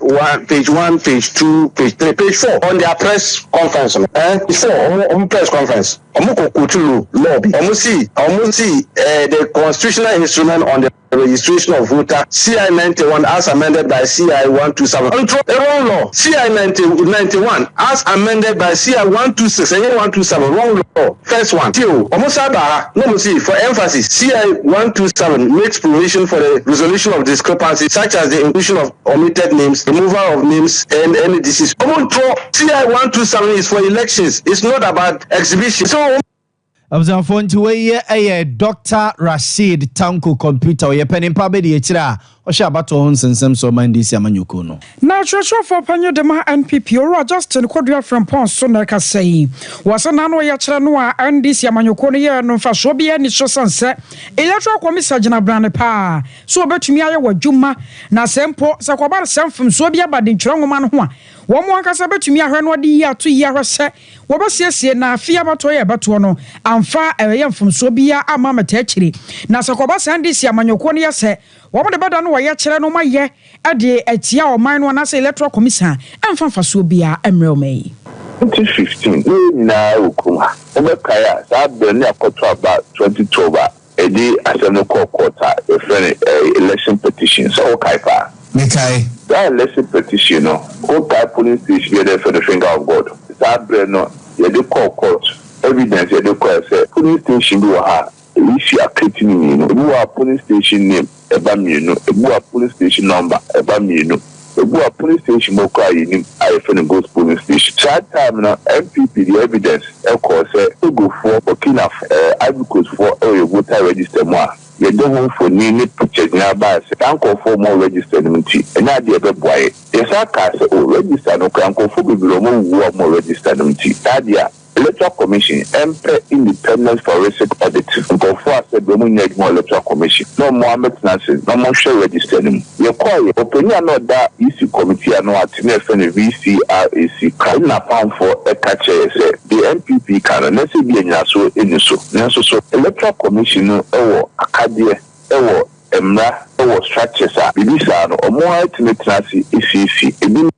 one, page one, page two, page three, page four on their press conference no. Eh, page four, wɔn press conference. Ɔmo kɔ quote lo law bi. Ɔmo si ɔmo si eh the constitutional instrument on the registration of voter CI 91 as amended by CI 127 ntro wrong law CI 90 91 as amended by CI 126 ɛnyɛ 127 wrong law first one tie o ɔmo san ba ha na ɔmo si for emphasis CI 127 makes provision for the resolution of discrepancies such as the inclusion of omitted names, removal of names and any disease. Ɔmo ntorɔ CI 127 is for elections, it's not about exhibition. So Abusuafoɔ nti wei yɛ ɛyɛ Doctor Rasheed Tanko Computer, ɔyɛ panin pa bɛdi akyire a ɔhwɛ abatoɔ ho nsɛnsɛm so ɔman DC amanyɔkuo no. Na Kyerɛkyerɛfoɔ Panyin de ma NPP, Owura Justin Kodua Frimpong so na ɛkasa yi. Wɔ sɛ n'ano ɔyɛkyerɛ no a NDC amanyɔkuo no yɛɛ no mfasoɔ biara nni so sane sɛ Electoral Commission gyina brane paa So wɔbɛtumi ayɛ wɔ adwuma, na sɛ mpo sɛ kɔba no sɛ mfomsoɔ bi aba dentwerɛ nwoma no ho a, wɔn ankasa bɛtumi ahwɛ na wɔde yie ato yie ahwɛ sɛ wɔbɛsiesie na afe abatoɔ yi a ɛbɛtoɔ no amfa ɛyɛ mfomsoɔ biara amma ammɛtaa akyire. Na sɛ kɔba saa NDC amanyɔkuo no yɛ sɛ wɔn de bɛda no wɔyɛkyerɛ no ma yɛ de atia ɔman no anaasɛ Electoral Commission a, ɛmfa mfasoɔ biara mmrɛ ɔman yi. 2015 na yɛn nyinaa wɔ kurom ha. Mobɛkae a, saa berɛ no na yɛakɔto aba 2012 a Yɛde asɛm no kɔɔ court a yɛfrɛ no election petition, sɛ wokae paa? Mekae. Saa election petition no, wokae polling station bi a na yɛfrɛ no Finger of God? Saa berɛ no yɛde kɔɔ court, evidence yɛde kɔɛ sɛ polling station bi wɔ ha a ɛyi si akreti no mmienu, ebi wɔ ha polling station name ɛba mmienu, ebi wɔ ha polling station number ɛba mmienu. Ebi wɔ polling station mu koraa a yɛnim a yɛfrɛ no ghost polling station. Saa time no NPP de evidence kɔɔ sɛ Togofoɔ, Burkinafoɔ, Ivory Coastfoɔ wɔ yɛn voter register mu a yɛde ho mfoni ne pictures nyinaa baeɛ sɛ saa nkorɔfoɔ wɔn wɔ register no mu nti ɛnyɛ adeɛ a ɛbɛboa yɛn. Yɛsan kaa sɛ oh register no koraa nkorɔfoɔ bebree wɔn awuwu a wɔn wɔ register no mu nti saa deɛ a Electoral Commission mpɛ independent forensic audit, nkorɔfoɔ a sɛdeɛ wɔn nyɛ adwuma wɔ Electoral Commission na wɔn abɛtena ase na wɔn nhwɛ register no mu. Yɛkɔeɛ, ɔpanin a na ɔda EC committee ano ate na yɛfrɛ no VCRAC Kra ne n'apamfoɔ ka kyerɛɛ yɛ sɛ deɛ NPP ka no na sɛ ebia nyinasoɔ nni so nanso so Electoral Commission no wɔ akadeɛ wɔ mmra wɔ structures a biribi saa no wɔn ara tumi tena ase siesie ebi.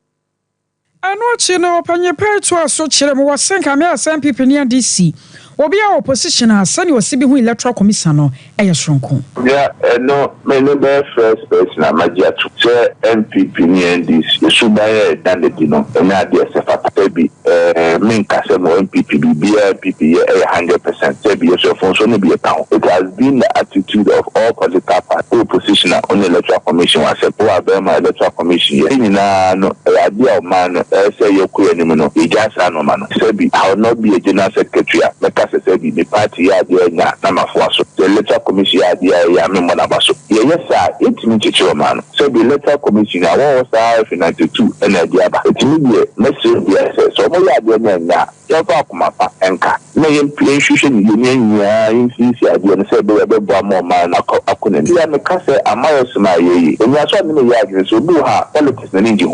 Ɛno akyi no, Ɔpanyin Perry toaa so kyerɛɛ mu wɔ se nka me as NPP ne NDC, obiara wɔ position a sɛnea ɔsi bi hu Electoral Commission no yɛ soronko. Nea ɛno me ne bɛyɛ first person a magye atom sɛ NPP ne NDC yɛ suban a ɛda no adi no ɛnyɛ adeɛ a ɛsɛ fata. Sɛbi eh menka sɛ mo NPP biribiara NPP yɛ ɛyɛ 100% sɛbi yɛso ɛfonso no bi ɛka ho. It has been the attitude of all political parties wowɔ position a wo ne Electoral Commission wɔ asɛm, wowɔ abɛn ma Electoral Commission yɛ. Ne nyinaa no ɛyɛ adeɛ a ɔman no ɛyɛ sɛ yɛkɔ yɛn anim no yɛgyaa saa nnoɔma no. Sɛbi I will not be a general secretary a mɛka sɛ sɛbi me party yɛ adeɛ a ɛnyɛ a na mafoa so. Sɛ electoral commission yɛ adeɛ a ɛyɛ a memmɔ n'aba so. Yɛyɛ saa a yɛntumi nkyekyere ɔman no. Sɛbi electoral commission a wɔwɔ hɔ saa ara firi 92 na ɛde aba. Enti me deɛ mɛsrɛ biara sɛ sɛ wɔyɛ adeɛ na ɛnyɛ a yɛmfa akoma pa nka. Momma yɛnhwehwɛ no yie na yɛn nyinaa yɛnsiesie adeɛ no sɛ ɛbɛyɛ a ɛbɛboa ma ɔman no akɔ akɔ n'anim. Ebia meka sɛ amayɔsɛm a yɛyɛ yi, onua so a me ne yɛ adwene sɛ obi wɔ hɔ a politics n'ani ngye ho.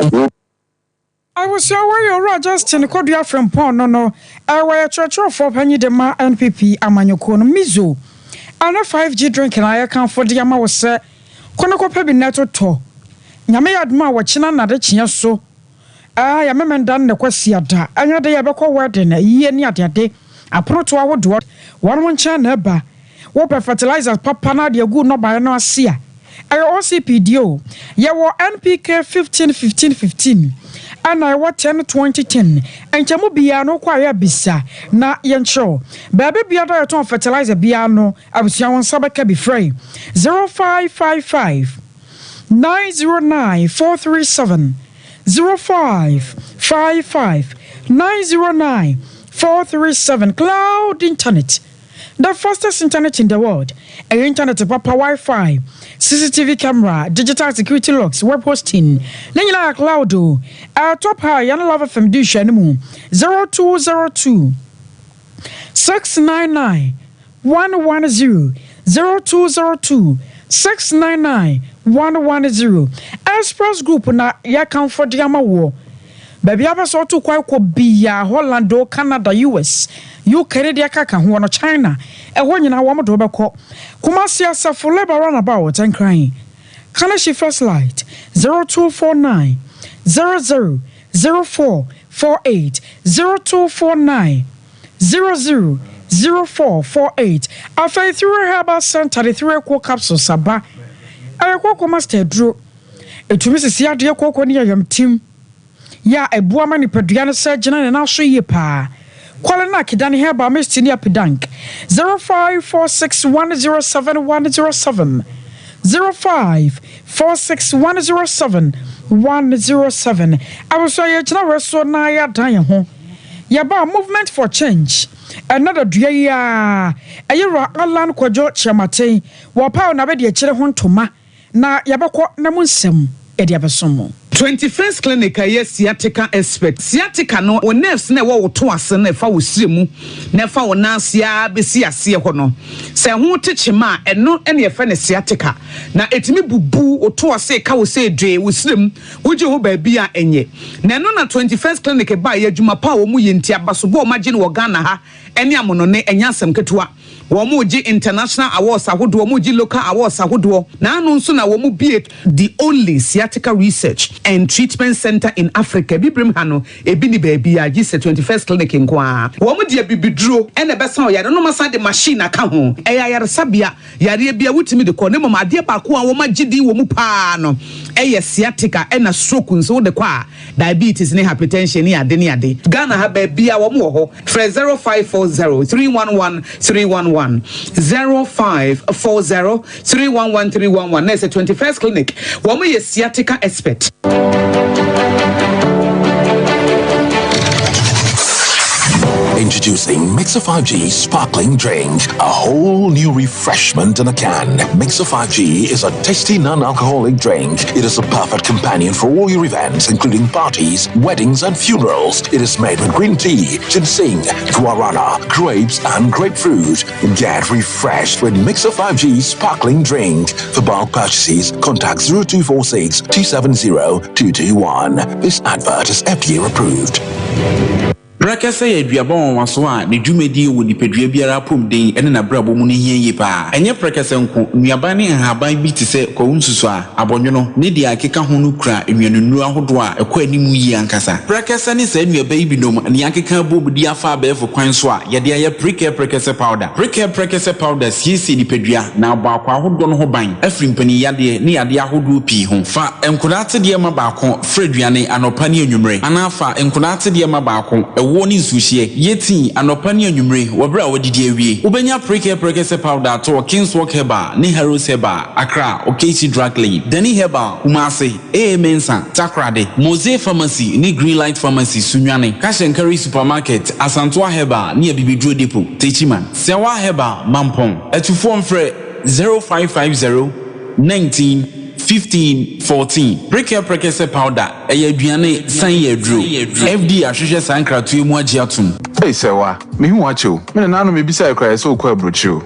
Abusua wei yɛ Owura Justin Kodua Frimpong no no wɔyɛ kyerɛkyerɛfoɔ panyin de ma NPP amanyɔkuo no. Mizo ɛne 5G drink na yɛkamfo de ama wo sɛ kɔ na kɔpɛ bi na totɔ. Nyame yɛ adom a wɔkyena nnadekyeɛ so ɛɛ yɛ Memenda ne Kwasiada ɛnyɛ de yɛbɛkɔ wedding ayie ne adeade aponotoɔ ahodoɔ wɔnom nkyɛn na ɛba. Wopɛ fertilizers papa na ade agu nnɔbaeɛ no ase a, ɛyɛ OCP deɛ o. Yɛwɔ NPK 15 15 15 ɛna ɛwɔ 10 20 10. Nkyɛmu biara no wokɔ a yɛ bisa na yɛnkyerɛ wo. Baabi biara a yɛtɔn fertilizer biara no, abusua wo nsa bɛka bi. Frɛ 0555 909 437, 0555 909 437. Cloud Internet. The fastest internet in the world. Ɛyɛ internet papa, Wi-Fi, CCTV camera, digital security locks, web hosting. Ne nyinaa yɛ cloud o. Ɛyɛ top ha yɛn Love FM di nhwɛ no mu. 0202 699 110 0202 699 110. Express Group na yɛkamfo de ama woɔ. Baabi a bɛsɛ ɔto kwan kɔ biaa, Holland o, Canada, US, UK ne deɛ kaka ho no, China, ɛhɔ nyinaa wɔn de wobɛkɔ. Kumasi Asafo Labour Roundabout, Nkran. Kaneshie First Light, 0249 00 04 48, 0249 00 04 48. Afei Three Herbal Center de Three Eco Capsules aba. Ɛyɛ kɔkɔ master aduro. Ɛtumi sisi adeɛ kɔkɔ ne yɛyam yɛ a ɛboa ma nipadua no sɛ gyina ne nan so yie paa. Kwale na Akidane Herbal Misty ne Apidank, 0546 107 107, 0546 107 107. Abusua, yɛgyina wɔ so na yɛadan yɛn ho. Yɛba Movement for Change ɛna da dua yi a ɛyɛ Wura Alan Kwadwo Kyerɛmaten wɔpaw na bɛde akyire ho ntoma na yɛbɛkɔ na mu nsɛm yɛde abɛsom mo. 21st Clinic a ɛyɛ sciatica expert. Sciatica no, wo nerves na ɛwɔ wo to ase no, ɛfa wo sire mu na ɛfa wo nan ase a bɛsi aseɛ hɔ no, sɛ ɛho te kyema a, ɛno ɛna yɛfrɛ no sciatica. Na ɛtumi bubu wo to ase ka wo sɛ dwee wo sire mu wogye ho baabi a ɛnyɛ. Na ɛno na 21st Clinic ba yɛ adwuma pa a wɔn yɛ nti abasobɔ a wɔn agye no wɔ Ghana ha ɛne amonɔne, ɛnyɛ asɛm ketewa. Wɔn mo gye international awards ahodoɔ, wɔn gye local awards ahodoɔ. Na ano nso na wɔn bie the only sciatica research and treatment center in Africa. Bibirem ha no, ebi ni baabi a gye sɛ 21st Clinic nko ara. Wɔn deɛ, bibiduro ɛna ɛbɛsan ɔyare no, ma de machine aka ho. Ɛyɛ ayaresabea, yareɛ bi a wotumi de kɔ ne mom. Adeɛ baako a wɔn agye din wɔ mu paa no ɛyɛ sciatica, ɛna stroke nso wode kɔ a, diabetes ne hypertension ne ade ne ade. Ghana ha baabi a wɔn wɔ hɔ, frɛ 0540 311 311, 0540 311 311. Na ɛsɛ 21st Clinic, wɔn yɛ sciatica expert. Introducing Mixer 5G Sparkling Drink, a whole new refreshment in a can. Mixer 5G is a tasty non-alcoholic drink. It is a perfect companion for all your events, including parties, weddings, and funerals. It is made with green tea, ginseng, guarana, grapes, and grapefruit. Get refreshed with Mixer 5G Sparkling Drink. For bulk purchases, contact 0246 270 221. This advert is FDA approved. Prɛkɛsɛ yɛ aduaba nwanwaso a ne dwumadie wɔ nipadua biara apɔmuden ne n'abrabɔ mu no hia yie paa. Ɛnyɛ prɛkɛsɛ nko, nnuaban ne nhaban bi te sɛ kwawu nsusu a abɔnwono ne deɛ akeka ho no kura nnuanennuro ahodoɔ a ɛkɔ anim yie ankasa. Prɛkɛsɛ ne saa nnuaba yi binom ne akeka abom de afa abɛɛfo kwan so a yɛde ayɛ Prekɛ Prɛkɛsɛ Powder. Prekɛ Prɛkɛsɛ Powder siesie nipadua na abɔ akɔ ahodoɔ no ho ban afiri mpaninyadeɛ ne yadeɛ ahodoɔ pii ho. Fa nkodaa tedeɛ ma baako frɛ aduane anɔpa ne anwummerɛ, anaa fa nkodaa tedeɛ ma baako ɛwoɔ ne nsuohyeɛ yɛ tii anɔpa ne anwummere wɔ berɛ a wɔadidi awie. Wobɛnya Prekɛ Prɛkɛsɛ Powder atɔ wɔ Kingswalk Herbal ne Harrows Herbal, Accra, Okaishie Drug Lane, Dani Herbal, Kumasi, AA Mensa, Takoradi, Mose Pharmacy ne Greenlight Pharmacy, Sunyani, Cash and Carry Supermarket, Asantoa Herbal ne Abibiduro Depot, Techiman, Sɛwa Herbal, Mampɔn. Atufoɔ mfrɛ 0550 19 15 14. Prekɛ Prɛkɛsɛ Powder, ɛyɛ aduane san yɛ aduro. FDA ahwehwɛ saa nkratoɔ mu agye atom. Ei Sɛwa, mehu wo akyɛ o. Me nananom mebisae koraa yɛ sɛ wokɔ aburokyire o.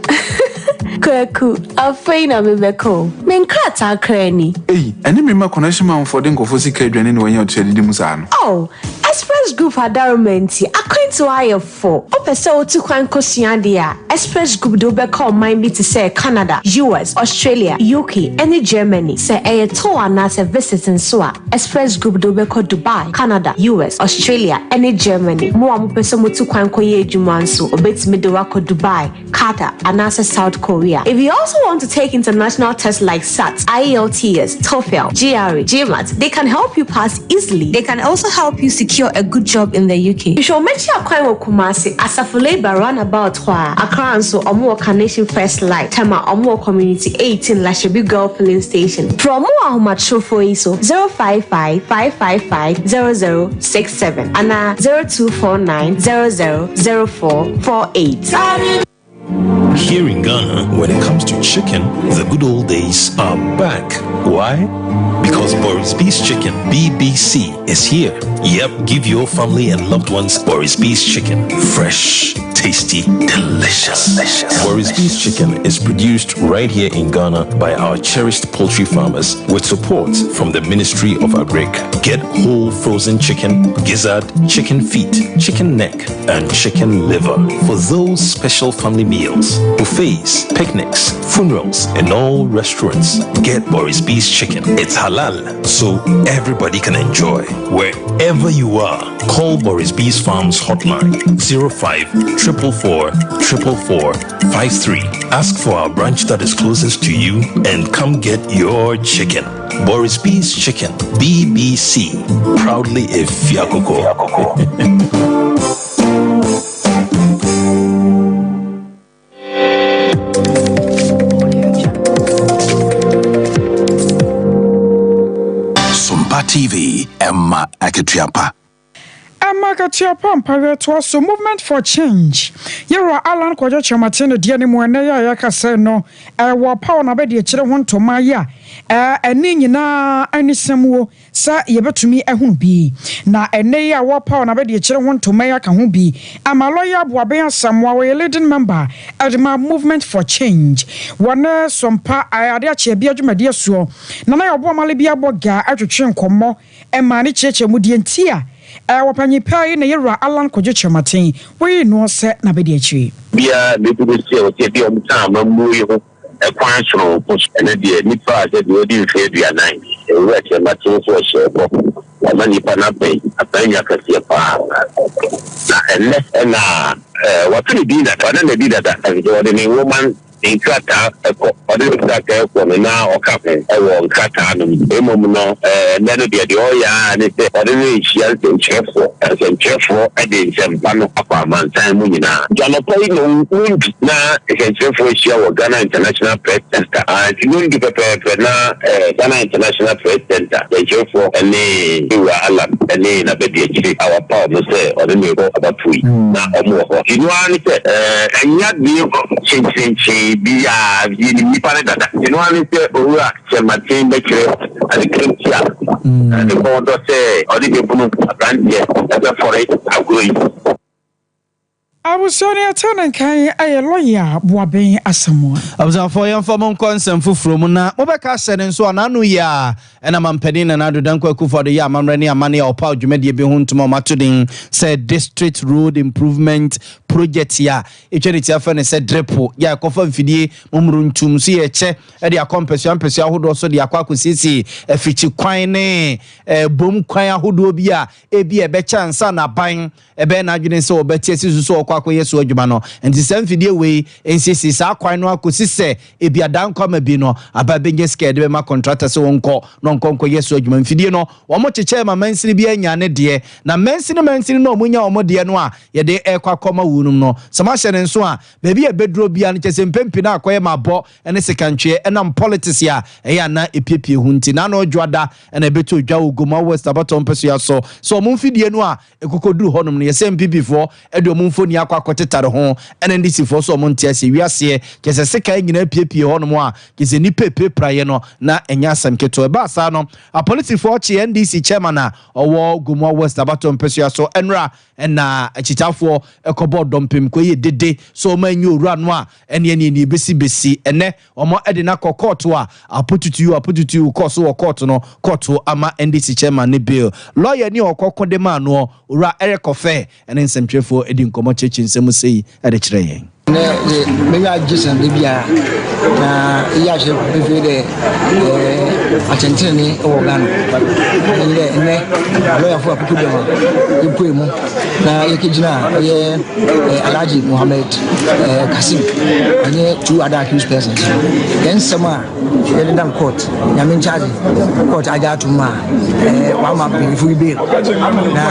Kwaku, afei na mebɛkɔ o. Me nkrataa koraa ni. Ei, ɛne me mma connection manfoɔ de nkurɔfoɔ sika adwane na wɔanya ɔtua didi mu saa no. Oh, Express Group adaworoma nti, akwantuo ayɛ fo. Wopɛ sɛ wotu kwan kɔsua adeɛ a, Express Group de wo bɛkɔ ɔman bi te sɛ Canada, US, Australia, UK, ne Germany. Sɛ ɛyɛ tour anaasɛ visit nso a, Express Group de wo bɛkɔ Dubai, Canada, US, Australia, ne Germany. Mo a mopɛ sɛ motu kwan kɔyɛ adwuma nso, wɔbɛtumi de wo akɔ Dubai, Qatar, anaasɛ South Korea. If you also want to take international tests like SAT, IELTS, TOEFL, GRE, GMAT, they can help you pass easily. They can also help you secure a good job in the UK. Hwehwɛ wɔn akyi akwan wɔ Kumasi, Asafo Labour roundabout hɔ a. Accra nso, wɔn wɔ Carnation First Light, Tema, wɔn wɔ Community 18, Lashibi Girl Filling Station. Frɛ wɔn wɔ ahomatrofoɔ yi so, 055 555 0067 anaa 0249 00 0448. Here in Ghana, when it comes to chicken, the good old days are back. Why? Because Boris B's Chicken, BBC, is here. Yep, give your family and loved ones Boris B's Chicken. Fresh, tasty, delicious. delicious. Boris B's Chicken is produced right here in Ghana by our cherished poultry farmers with support from the Ministry of Agric. Get whole frozen chicken, gizzard, chicken feet, chicken neck, and chicken liver for those special family meals, buffets, picnics, funerals, and all restaurants. Get Boris B's Chicken. It's halal, so everybody can enjoy. Wherever you are, call Boris B's Farms hotline 05 444 444 53. Ask for our branch that is closest to you and come get your chicken. Boris B's Chicken, BBC, proudly a Fiakoko. Sompa TV, Emma Akatua pa. Ɛma akatua pa mpaeɛ toa so Movement for Change Yɛwura Allan Kwadwo Kyerematen ne deɛ ne mu ɛnnɛ yi a yɛreka sɛ no ɛwɔ paw na abɛdeakyire ho ntoma yi a ɛne nyinaa anisɛm sɛ yɛbɛtumi ahunu bi. Na ɛnnɛ yi a wɔrepaw n'abadiakyire ho ntoma yi aka ho bi ama Lɔya Boaben Asamoah, ɔyɛ leading member de ma Movement for Change wɔ ne Sompa Ade Akyeabea dwumadie soɔ. Nana Yaw Boamale bi abɔ ga twetwe nkɔmmɔ maa ne kyerɛkyerɛ mu deɛ nti a wɔpanyin paa yi na Yɛwura Allan Kwadwo Kyerematen wɔyii noɔ sɛ n'abadiakyire. Biara bɛdu bɛsi a wɔsɛ bi a wɔka amammuo yi ho Ɛkwan soronko so. Ɛno deɛ, nnipa a sɛdeɛ wɔadi mfeɛ aduanan, Owura Kyerematen nso ɔhyɛɛ bɔ, wama nnipa no abɛn abannwa kɛseɛ pa ara. Na ɛnnɛ na wɔato ne din dada, ɔda no adi dada, ɛfiri sɛ wɔde ne nwoma, ne nkrataa kɔ, ɔde ne nkrataa kɔ no na ɔka ho wɔ nkrataa no mu. Mmom no, ɛnnɛ no deɛ, deɛ ɔreyɛ ara ne sɛ ɔde no rehyia nsɛnkyerɛfoɔ, na nsɛnkyerɛfoɔ de nsɛmpa no akɔ amansan mu nyinaa. Nti anɔpa yi nnɔndu na nsɛnkyerɛfoɔ ahyia wɔ Ghana International Press Centre. Nti nnɔndu pɛpɛɛpɛ na Ghana International Press Centre nsɛnkyerɛfoɔ ne Owura Allan ne n'abadiakyire a wapaw no sɛ ɔne no rekɔ abatoɔ yi, na wɔn wɔ hɔ. Nti no ara ne sɛ ɛnyɛ adeɛ kyenkyerenkyee biara, yɛnim nnipa no dada. Nti no ara ne sɛ Owura Kyerematen bɛkyerɛ ade koro nti a ne kɔn dɔ sɛ ɔde bɛbunu aberanteɛ bɛfɔre agorɔ yi. Abusua no yɛtee ne nka yi yɛ lɔya Boaben Asamoah. Abusuafoɔ yɛmfa mo nkɔ nsɛm foforɔ mu na mobɛka ahyɛ ne nso a n'ano yi a ɛna mampanin Nana Addo Dankwa Akufo-Addo yɛ amammerɛ ne amanneɛ a ɔpaw dwumadie bi ho ntoma a wɔato din sɛ District Road Improvement Project a ɛtwa ne ti afrɛ no sɛ DRIPO yɛ a ɛkɔfa mfidie mommoro ntum so yɛ kyɛ de akɔ mpasua mpasua ahodoɔ so de akɔ akɔsiesie afikyi kwan ne bom kwan ahodoɔ bi a ebi a ɛbɛkyɛ ansa na aban ɛbɛyɛ n'adwene sɛ ɔbɛte asi so sɛ ɔkɔ akɔyɛ so adwuma no. Nti saa mfidie wei nsiesie saa kwan no akɔsi sɛ ebi adankɔ ama bi no aba bɛnya sika yɛde bɛma kɔntrata sɛ wɔnkɔ na ɔnkɔ nkɔyɛ so adwuma. Mfidie no wɔn kyekyɛɛ ma mansini bi anya ne deɛ, na mansini mansini no a wɔnya wɔn deɛ no a yɛde ɛkɔ akɔma wuo no. amanyɔkuo no mu no, sɛ moahyɛ ne nso a, baabi a ɛbɛduro biara no kyerɛ sɛ mpɛn pii no akɔyɛ mabɔ ne sekantweɛ ɛnam politics a ɛyɛ a na ɛpiepie ho nti. N'ano Dwoada na ɛbɛtɔ dwa wɔ Gomoa West abatoɔ mpɛsoa so sɛ wɔn mfidie no a ɛkɔkɔduru hɔnom no yɛsɛ NPP foɔ de wɔn mfoni akɔ akɔtetare ho ɛna NDC foɔ nso wɔn nte aseɛ. Wiaseɛ kyerɛ sɛ sekan nyinaa piepie hɔnom a kyerɛ sɛ nnipa ɛpirapraeɛ no na ɛnyɛ asɛm ketewa. Ɛbaa saa no apolisifoɔ kyee NDC chairman a ɔwɔ Gomoa West abatoɔ mpɛsoa so ɛnora Ɛna akyitaafoɔ kɔbɔɔ dɔmpem kɔyɛɛ dede sɛ wɔn anyi owura no a, ɛneɛ neɛ neɛ ɛbɛsi bɛsi. Ɛnɛ wɔn de no akɔ kɔɔto a apotutuo apotutuo kɔɔ so wɔ kɔɔto no, kɔɔto ama NDC chairman no bail. Lɔya ni a ɔkɔ ko de maa noɔ, Owura Eric Offeh ne nsɛmtwerɛfoɔ di nkɔmmɔ kyerɛkyerɛ nsɛm mu sei de kyerɛ yɛn. Ndɛ dze m'enyi agye sen da biara, na iyi akyerɛ pefee dɛ atsɛntsenenee wɔ Ghana. Nye dɛ ndɛ alɔyafo akuku dɛm a yepuei mu na yekegyinaa ɔyɛ Alhaji Mohammed Kassim nye two other accused persons no hɛn nsɛm a Yɛdeda no court, Nyame nkyɛ adze, court agye ato mu a wɔama mpanyimfo yi bail. Na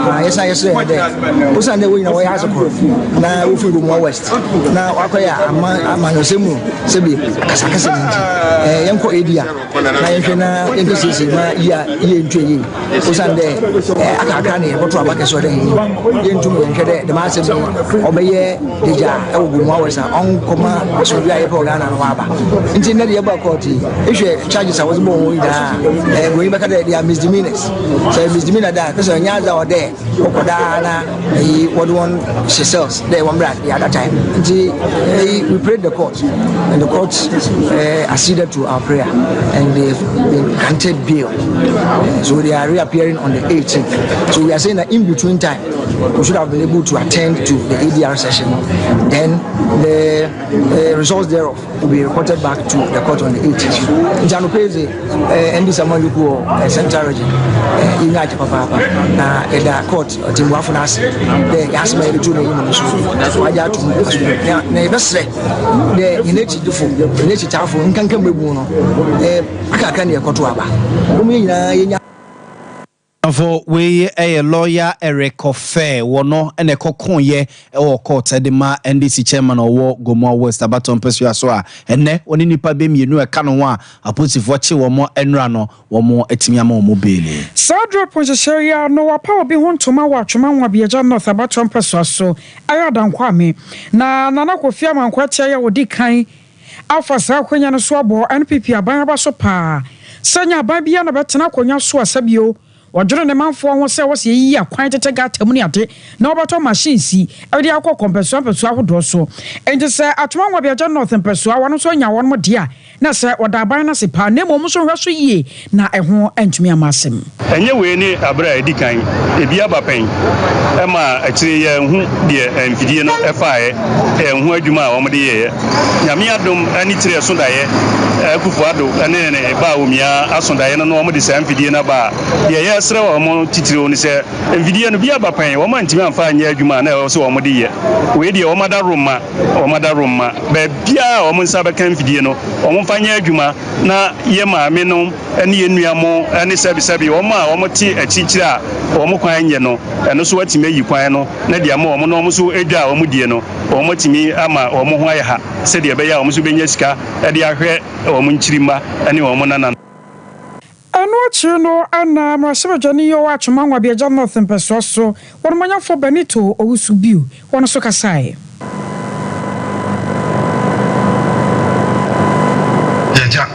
ma yɛsan yɛserɛ nye dɛ, osiandɛ hɔn nyina wɔyɛ adze kor na wofir Gomoa West na wɔakɔyɛ aman amanyɔsɛm mu sɛbi akasakasa no ntsi, yɛnkɔ ADR na yɛnhwɛ na yɛnkɛsiesie ma yie a yie ntua yie. Osiandɛ aka kakra na yɛbɔto aba kɛse ɔda hɛn enyim, yenntum yɛnnhwɛ dɛ dɛm asɛm yi ɔbɛyɛ degya wɔ Gomoa West a ɔnnkɔma asomdwee a yɛpɛ wɔ Ghana no ɔaba. Ntsi ndɛ de yɛbaa court yi, ehwɛ charges a wɔdze bɔɔ hɔn nyina a, Buronyi bɛka dɛ they are misdemeanours. Sɛ ɔyɛ misdemeanour dze a, na sɛ ɔnnyɛ adze a ɔwɔ dɛ wɔkɔ daa na wɔdze hɔn hyɛ cells dɛ wɔmbra the other time. Ntsi we prayed the court and the court acceded to our prayer and they've been granted bail. So they are reappearing on the 18th. So we are saying that in between time, we should have been able to attend to the ADR session. Then the results thereof will be reported back to the court on the 18th. Nti anɔpa yi dze, NDC amanyɔkuo wɔ Central Region yɛnya agye papaapa na yɛda court ɔtɛmmuafo no ase dɛ yɛasɛm a yɛde to n'anim no so wagye ato mu asomdwe na yɛbɛsrɛ dɛ yɛn akyidifo yɛn akyitaafo nkanka mmabun no akaka ne yɛkɔto aba wɔn yɛn nyinaa yɛnya Afo wei yɛ lawyer Eric Offeh, wɔno na ɛkɔkoeɛ wɔ court de ma NDC chairman a ɔwɔ Gomoa West abatoɔ mpasua so a ɛnnɛ ɔne nnipa bɛ mmienu a ɛka ne ho a apolisifoɔ kye wɔn nnora no wɔn atumi ama wɔn beeli. Saa drop nhyehyɛe yi ara no wɔapaw obi ho ntoma wɔ Atwoma Nwabiagya North abatoɔ mpasua so, ɛyɛ Adankwame na Nana Kofi Amankwah Atia yi a ɔdi kan afa saa akwanya no so abɔ NPP aban aba so paa sɛ nyɛ aban biara na ɔbɛtena akonnwa so a sɛbio ɔdwene ne manfoɔ ho sɛ wɔsɛ yɛyiyi akwan tete gata mu ne ade na wɔbɛtɔ machines de akɔ kɔ mpɛsoa mpɛsoa ahodoɔ so. Enti sɛ Atoma Nwabiagya North mpɛsoa wɔn nso anya wɔn deɛ a na sɛ wɔda aban no ase paa na mmom nso nhwɛ so yie na ɛho antumi amma asɛm. Ɛnyɛ wei ne bere a edi kan ebi aba pɛn ma akyire yi yɛanhu deɛ mfidie no faeɛ, yɛanhu adwuma a wɔde yɛeɛ. Nyame adom ne tiri ɛso daeɛ, Akufo Addo ne ne ba Awumia aso daeɛ no na wɔde saa mfidie no aba a, deɛ yɛresrɛ wɔn titiriw ne sɛ mfidie no bi aba pɛn, wɔn antumi amfa anyɛ adwuma a na ɛwɔ sɛ wɔde yɛ. Wei deɛ wɔn adaworoma, wɔn adaworoma, baabiara a wɔn nsa bɛka mfidie no, wɔmfa nyɛ adwuma na yɛ maame nom ne yɛn nua mo ne sɛbisɛbi wɔn a wɔte akyirikyiri a wɔn kwan nyɛ no, ɛno nso atumi ayi kwan no na de ama wɔn na wɔn nso dwa a wɔdie no, wɔatumi ama wɔn ho ayɛ ha sɛdeɛ ɛbɛyɛ a wɔn nso bɛnya sika de ahwɛ wɔn nkyirimma ne wɔn nananom. Ɛno akyiri no na mmarahyɛbadwani yi ɔwɔ Atwoma Nwabiagya North mpɛsoa so, wɔnomanyafo Benito Owusu Bio, wɔn nso kasaeɛ. Yɛgya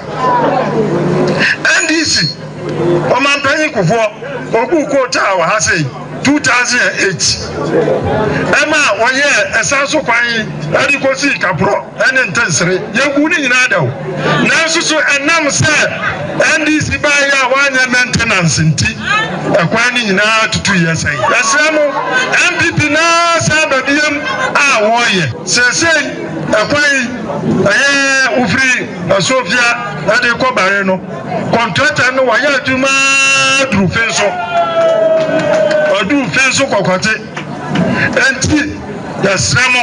NDC ɔmanpanyin Kufuor oguu kootaa wɔ ha sei 2008 ɛma wɔyɛɛ ɛsan so kwan yi ɛde kosii Kaporɔ ne Ntensere. Yɛguu ne nyinaa dɛw. Nanso so ɛnam sɛ NDC baeɛ a wɔanyɛ maintenance nti ɛkwan no nyinaa tutuiɛ sɛn? Yɛsrɛ mo NPP naa san ba biam a wɔreyɛ. Seesei ɛkwan yi ɛyɛ wofiri Asuofia ɛde kɔ Bare no kɔntrata no wayɛ adwuma duru Fenso. Ɔduru Fenso Kɔkɔte. Enti yɛsrɛ mo.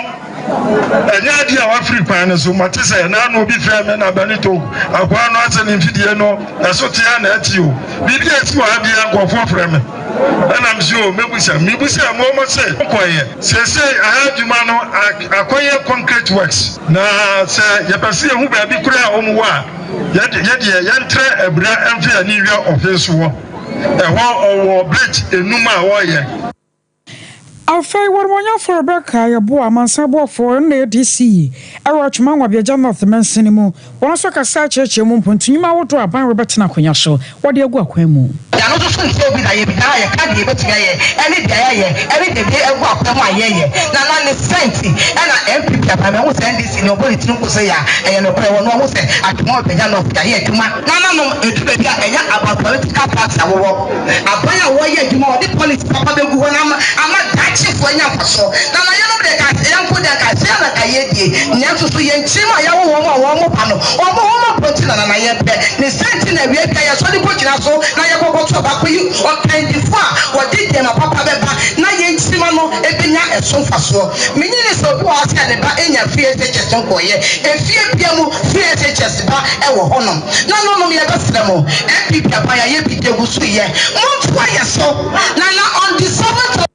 Ɛnyɛ adeɛ a wafiri kwan no so. Mate sɛ n'ano obi frɛ me na Benito akoa no asɛ ne mfidie no ɛso tea na ɛte o. Biribi a ɛsi wɔ ha biara nkurɔfoɔ frɛ me. Ɛna mese o mɛbusa. Mebusaa mu wɔn se nkɔeɛ. Seesei aha adwuma no akɔyɛ concrete works. Na sɛ yɛpɛ sɛ yɛhu baabi koraa a wɔn wɔ a, yɛdeɛ yɛntrɛ abira mfa yɛn ani nhwɛ ɔfe so hɔ. Ɛhɔ ɔwɔ bridge enum a wɔreyɛ. Afei wɔnumonyamfo Rebecca Yeboah, amansan boafo na ADC wɔ Atwima Nwabiagya North mansini mu. Wɔn nso kasa kyerɛkyerɛ mu mpontu nnwuma ahodoɔ a aban rebɛtena akonnwa so wɔde agu akwan mu. Da no nso so nkyɛ obi da yɛ bi daa yɛka deɛ yɛbɛtumi ayɛ ɛne deɛ yɛayɛ ɛne deɛ bi agu akwan mu a yɛyɛ na na ne saa nti ɛna NPP aban mahu sɛ NDC ni ɔbɔ ne tiri nko sɛ yɛ a ɛyɛ nokorɛ wɔ no ɔhu sɛ Atwima Nwabiagya North yɛayɛ adwuma Nananom ɛduru baabi a ɛnyɛ about political party a wowɔ Aban a wɔyɛ adwuma a wɔde policy papa bɛgu hɔ na ama ama daakyefoɔ anya mfasoɔ. Na na yɛnom deɛ nka yɛn nko deɛ nka sei ara na nka yɛdie. Nanso so yɛn nkyirimma a yɛawo wɔn a wɔn ba no wɔn ho mmɔbɔ nti na na na yɛpɛ. Ne saa nti na awia biara yɛsɔre kɔgyina so na yɛkɔ kɔto aba kɔyi ɔkandifoɔ a wɔde nneɛma papa bɛba na yɛn nkyirimma no bɛnya ɛso mfasoɔ. Menye ne sɛ obi wɔ hɔ sɛ ne ba nya free SHS nkɔɔyɛ. Efie bia mu free SHS ba wɔ hɔ nom. Na nonom yɛbɛsrɛ mo NPP aban yɛayɛ bi de gu so yɛ. Montoa yɛ so na na on the seventh of.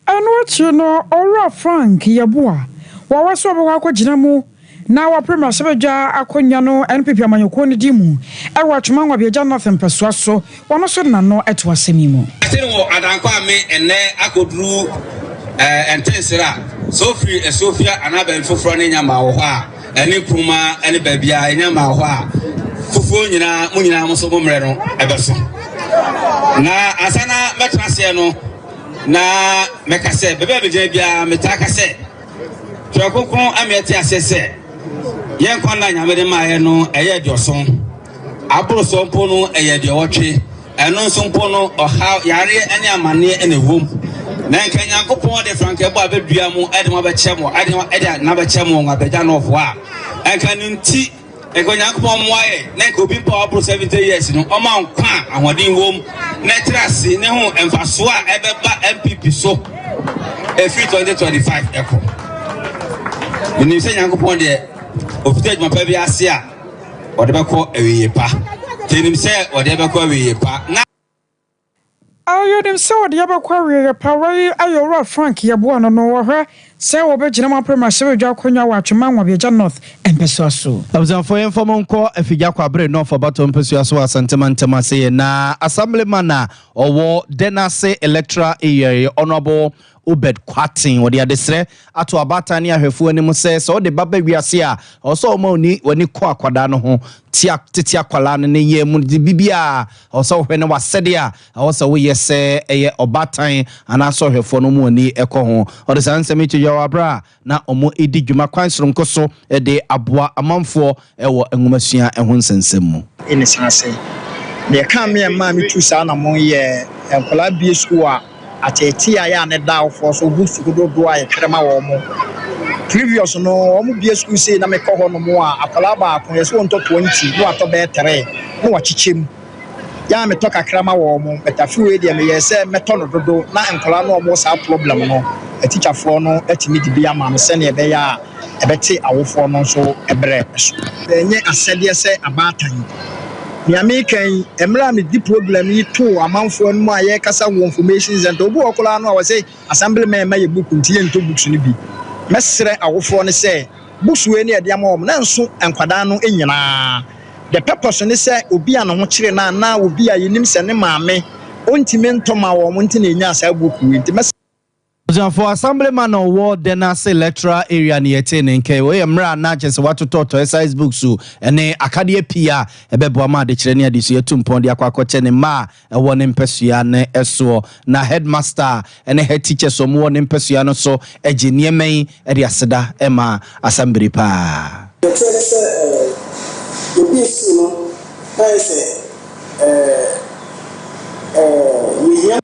Ɛno akyi no, Owura Frank Yeboah, wɔwɔ sɛ ɔbɛkɔ akɔgyina mu na wapere mmarahyɛbadwa akonnwa no NPP amanyɔkuo no din mu wɔ Atwoma Nwabiagya North mpɛsoa so, ɔno nso de n'ano to asɛm yi mu. Ase no wɔ Adankwa Ame ɛnnɛ akɔduru eh, Ntensere a, sɛ wofiri Asuofia anaa baabi foforɔ ne nya maa wɔ hɔ a, ɛne Nkrumah ne baabi a ɛnya maa hɔ a, fufuo nyinaa, mo nyinaa mo nso mo mmerɛ no ɛbɛso. Na ansa na mɛtena aseɛ no, na mɛka sɛ, baabi a megyina biara metaa ka sɛ, Twerɛ Kronkron ama yɛte aseɛ sɛ yɛn nkwa nna a Nyame de maeɛ no ɛyɛ aduɔson, aboro soɔ mpo no ɛyɛ aduɔwɔtwe, ɛno nso mpo no ɔhaw, yareɛ ne amaneɛ na ɛwom. Na nka Nyankopɔn de frankɛbɔ a bɛdua mo de mo abɛkyɛ mo, de n'abɛkyɛ mo Nwabagya Nɔɔfoɔ a, nka ne nti Nka Onyankopɔn mmoa yɛ na nka obi mpo a waboro 70 years no ɔma nkwa a ahoɔden wom na ɛtra ase ne ho mfasoɔ a ɛbɛba NPP so ɛfiri 2025 ɛkɔ. Menim sɛ Nyankopɔn deɛ ɔfiti adwuma pa bi ase a ɔde bɛkɔ awieɛ pa. Nti nim sɛ ɔde bɛkɔ awieɛ pa. Na Yɛnim sɛ wɔde yɛn bɛkɔ awieeɛ pa. Wei yɛ Owura Frank Yeboah no no. Wɔhwɛ sɛ wɔbɛgyina mu apere mmarahyɛbadwa akonnwa wɔ Atwema Nwabiagya North mpɛsoa so. Abusuafoɔ yɛmfa mo nkɔ Afigya Kwabre North abatoɔ mpɛsoa so wɔ Asante mantam ase yɛ na Assemblyman a ɔwɔ Denase Electoral Area yɛ Honourable Obed Kwarteng. Ɔde adesrɛ ato abaatan ne ahwɛfoɔ anim sɛ sɛ wode ba ba wiase a ɛwɔ sɛ woma w'ani kɔ akwadaa no ho, tia tete akwadaa no ne yɛ mu de biribiara Ɛwɔ sɛ wohwɛ na w'asɛdeɛ a ɛwɔ sɛ woyɛ sɛ ɛyɛ ɔbaatan anaasɛ ɔhwɛfoɔ no mu ani kɔ ho. Ɔde saa nsɛm yi to dwa wɔ berɛ a na wɔredi dwuma kwan soronko so de aboa amanfoɔ wɔ nwomasua ho nsɛnsɛm mu. Ne san ase. Deɛ ɛkaa me a ɛmaa metuu saa anamɔn yi yɛ nkwadaa bue sukuu a ateetee a ɛyɛ a ne da awofoɔ so, books dodoɔ a yɛtwerɛ ma wɔn. Previous no, wɔn bue sukuu sei na mekɔ hɔ nom a, akwadaa baako yɛsɛ ɔntɔ 20 na watɔ bɛyɛ 3 na wakyekyɛ mu. Yɛ a metɔ kakra ma wɔn, but afe wei deɛ meyɛɛ sɛ mɛtɔ no dodo na nkwadaa no a wɔwɔ saa problem no, atikyafoɔ no atumi de bi ama no sɛdeɛ ɛbɛyɛ a ɛbɛte awofoɔ no nso brɛ so. Ɛnyɛ asɛdeɛ sɛ abaatan. Nea meka yi, mmerɛ a mede problem yi too amanfoɔ anim a yɛrekasa wɔ information center, obi wɔ hɔ koraa no a ɔse assemblyman mma yɛ book nti yɛntɔ books no bi. Mɛsrɛ awofoɔ no sɛ books wei ne yɛde ama wɔn no ɛnso nkwadaa no nyinaa. The purpose ne sɛ obi a ne ho kyere no anaa obi a yɛnim sɛ ne maame ɔntumi ntɔ ma wɔn nti na yɛnyaa saa book wei nti mɛsrɛ. Abusuafoɔ, Assemblyman a ɔwɔ Denase Electoral Area no yɛtee ne nka yi. Wei yɛ mmerɛ a na kyerɛ sɛ watotɔtɔ exercise books ne akadeɛ pii a ɛbɛboa ma adekyerɛ ne adesua atu mpɔn de akɔ akɔkyɛ ne mma a ɛwɔ ne mpɛsoa no soɔ. Na headmaster ne head teachers a wɔwɔ ne mpɛsoa no so gye nneɛma yi de aseda ma Asambire paa. Deɛ ɛteɛ ne sɛ yɛbue sukuu no na ayɛ sɛ yɛhia.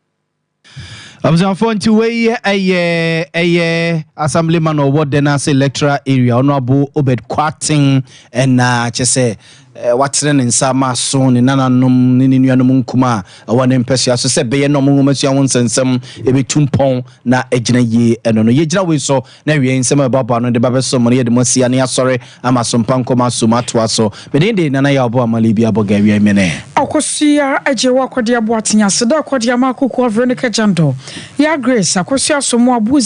Abusuafoɔ nti wei ɛyɛ ɛyɛ assemblyman ɔwɔ Denase electoral area ɔno abo Obed Kwarteng ɛna kyɛ sɛ Watene ne nsa ama aso ne nananom ne ne nuanom nkumaa a ɛwɔ ne mpasua so sɛ ɛbɛyɛ na wɔn nwomasua ho nsɛnsɛm bɛtu mpɔn na agyina yie. Ɛno no, yɛgyina wei so na awiei nsɛm a ɛboaboa ano de ba bɛsom no, yɛde mo asi ano asɔre ama asompa nkɔm asom atoa so. Me din de Nana Yaw Boamah Libi Abɔga Awiei Mene. Akosua Agyewa Akɔdeɛ Boateng Aseda Akɔdeɛ Ama Akokua Veronica Jandor Yaa Grace Akosua Asomoah Abu.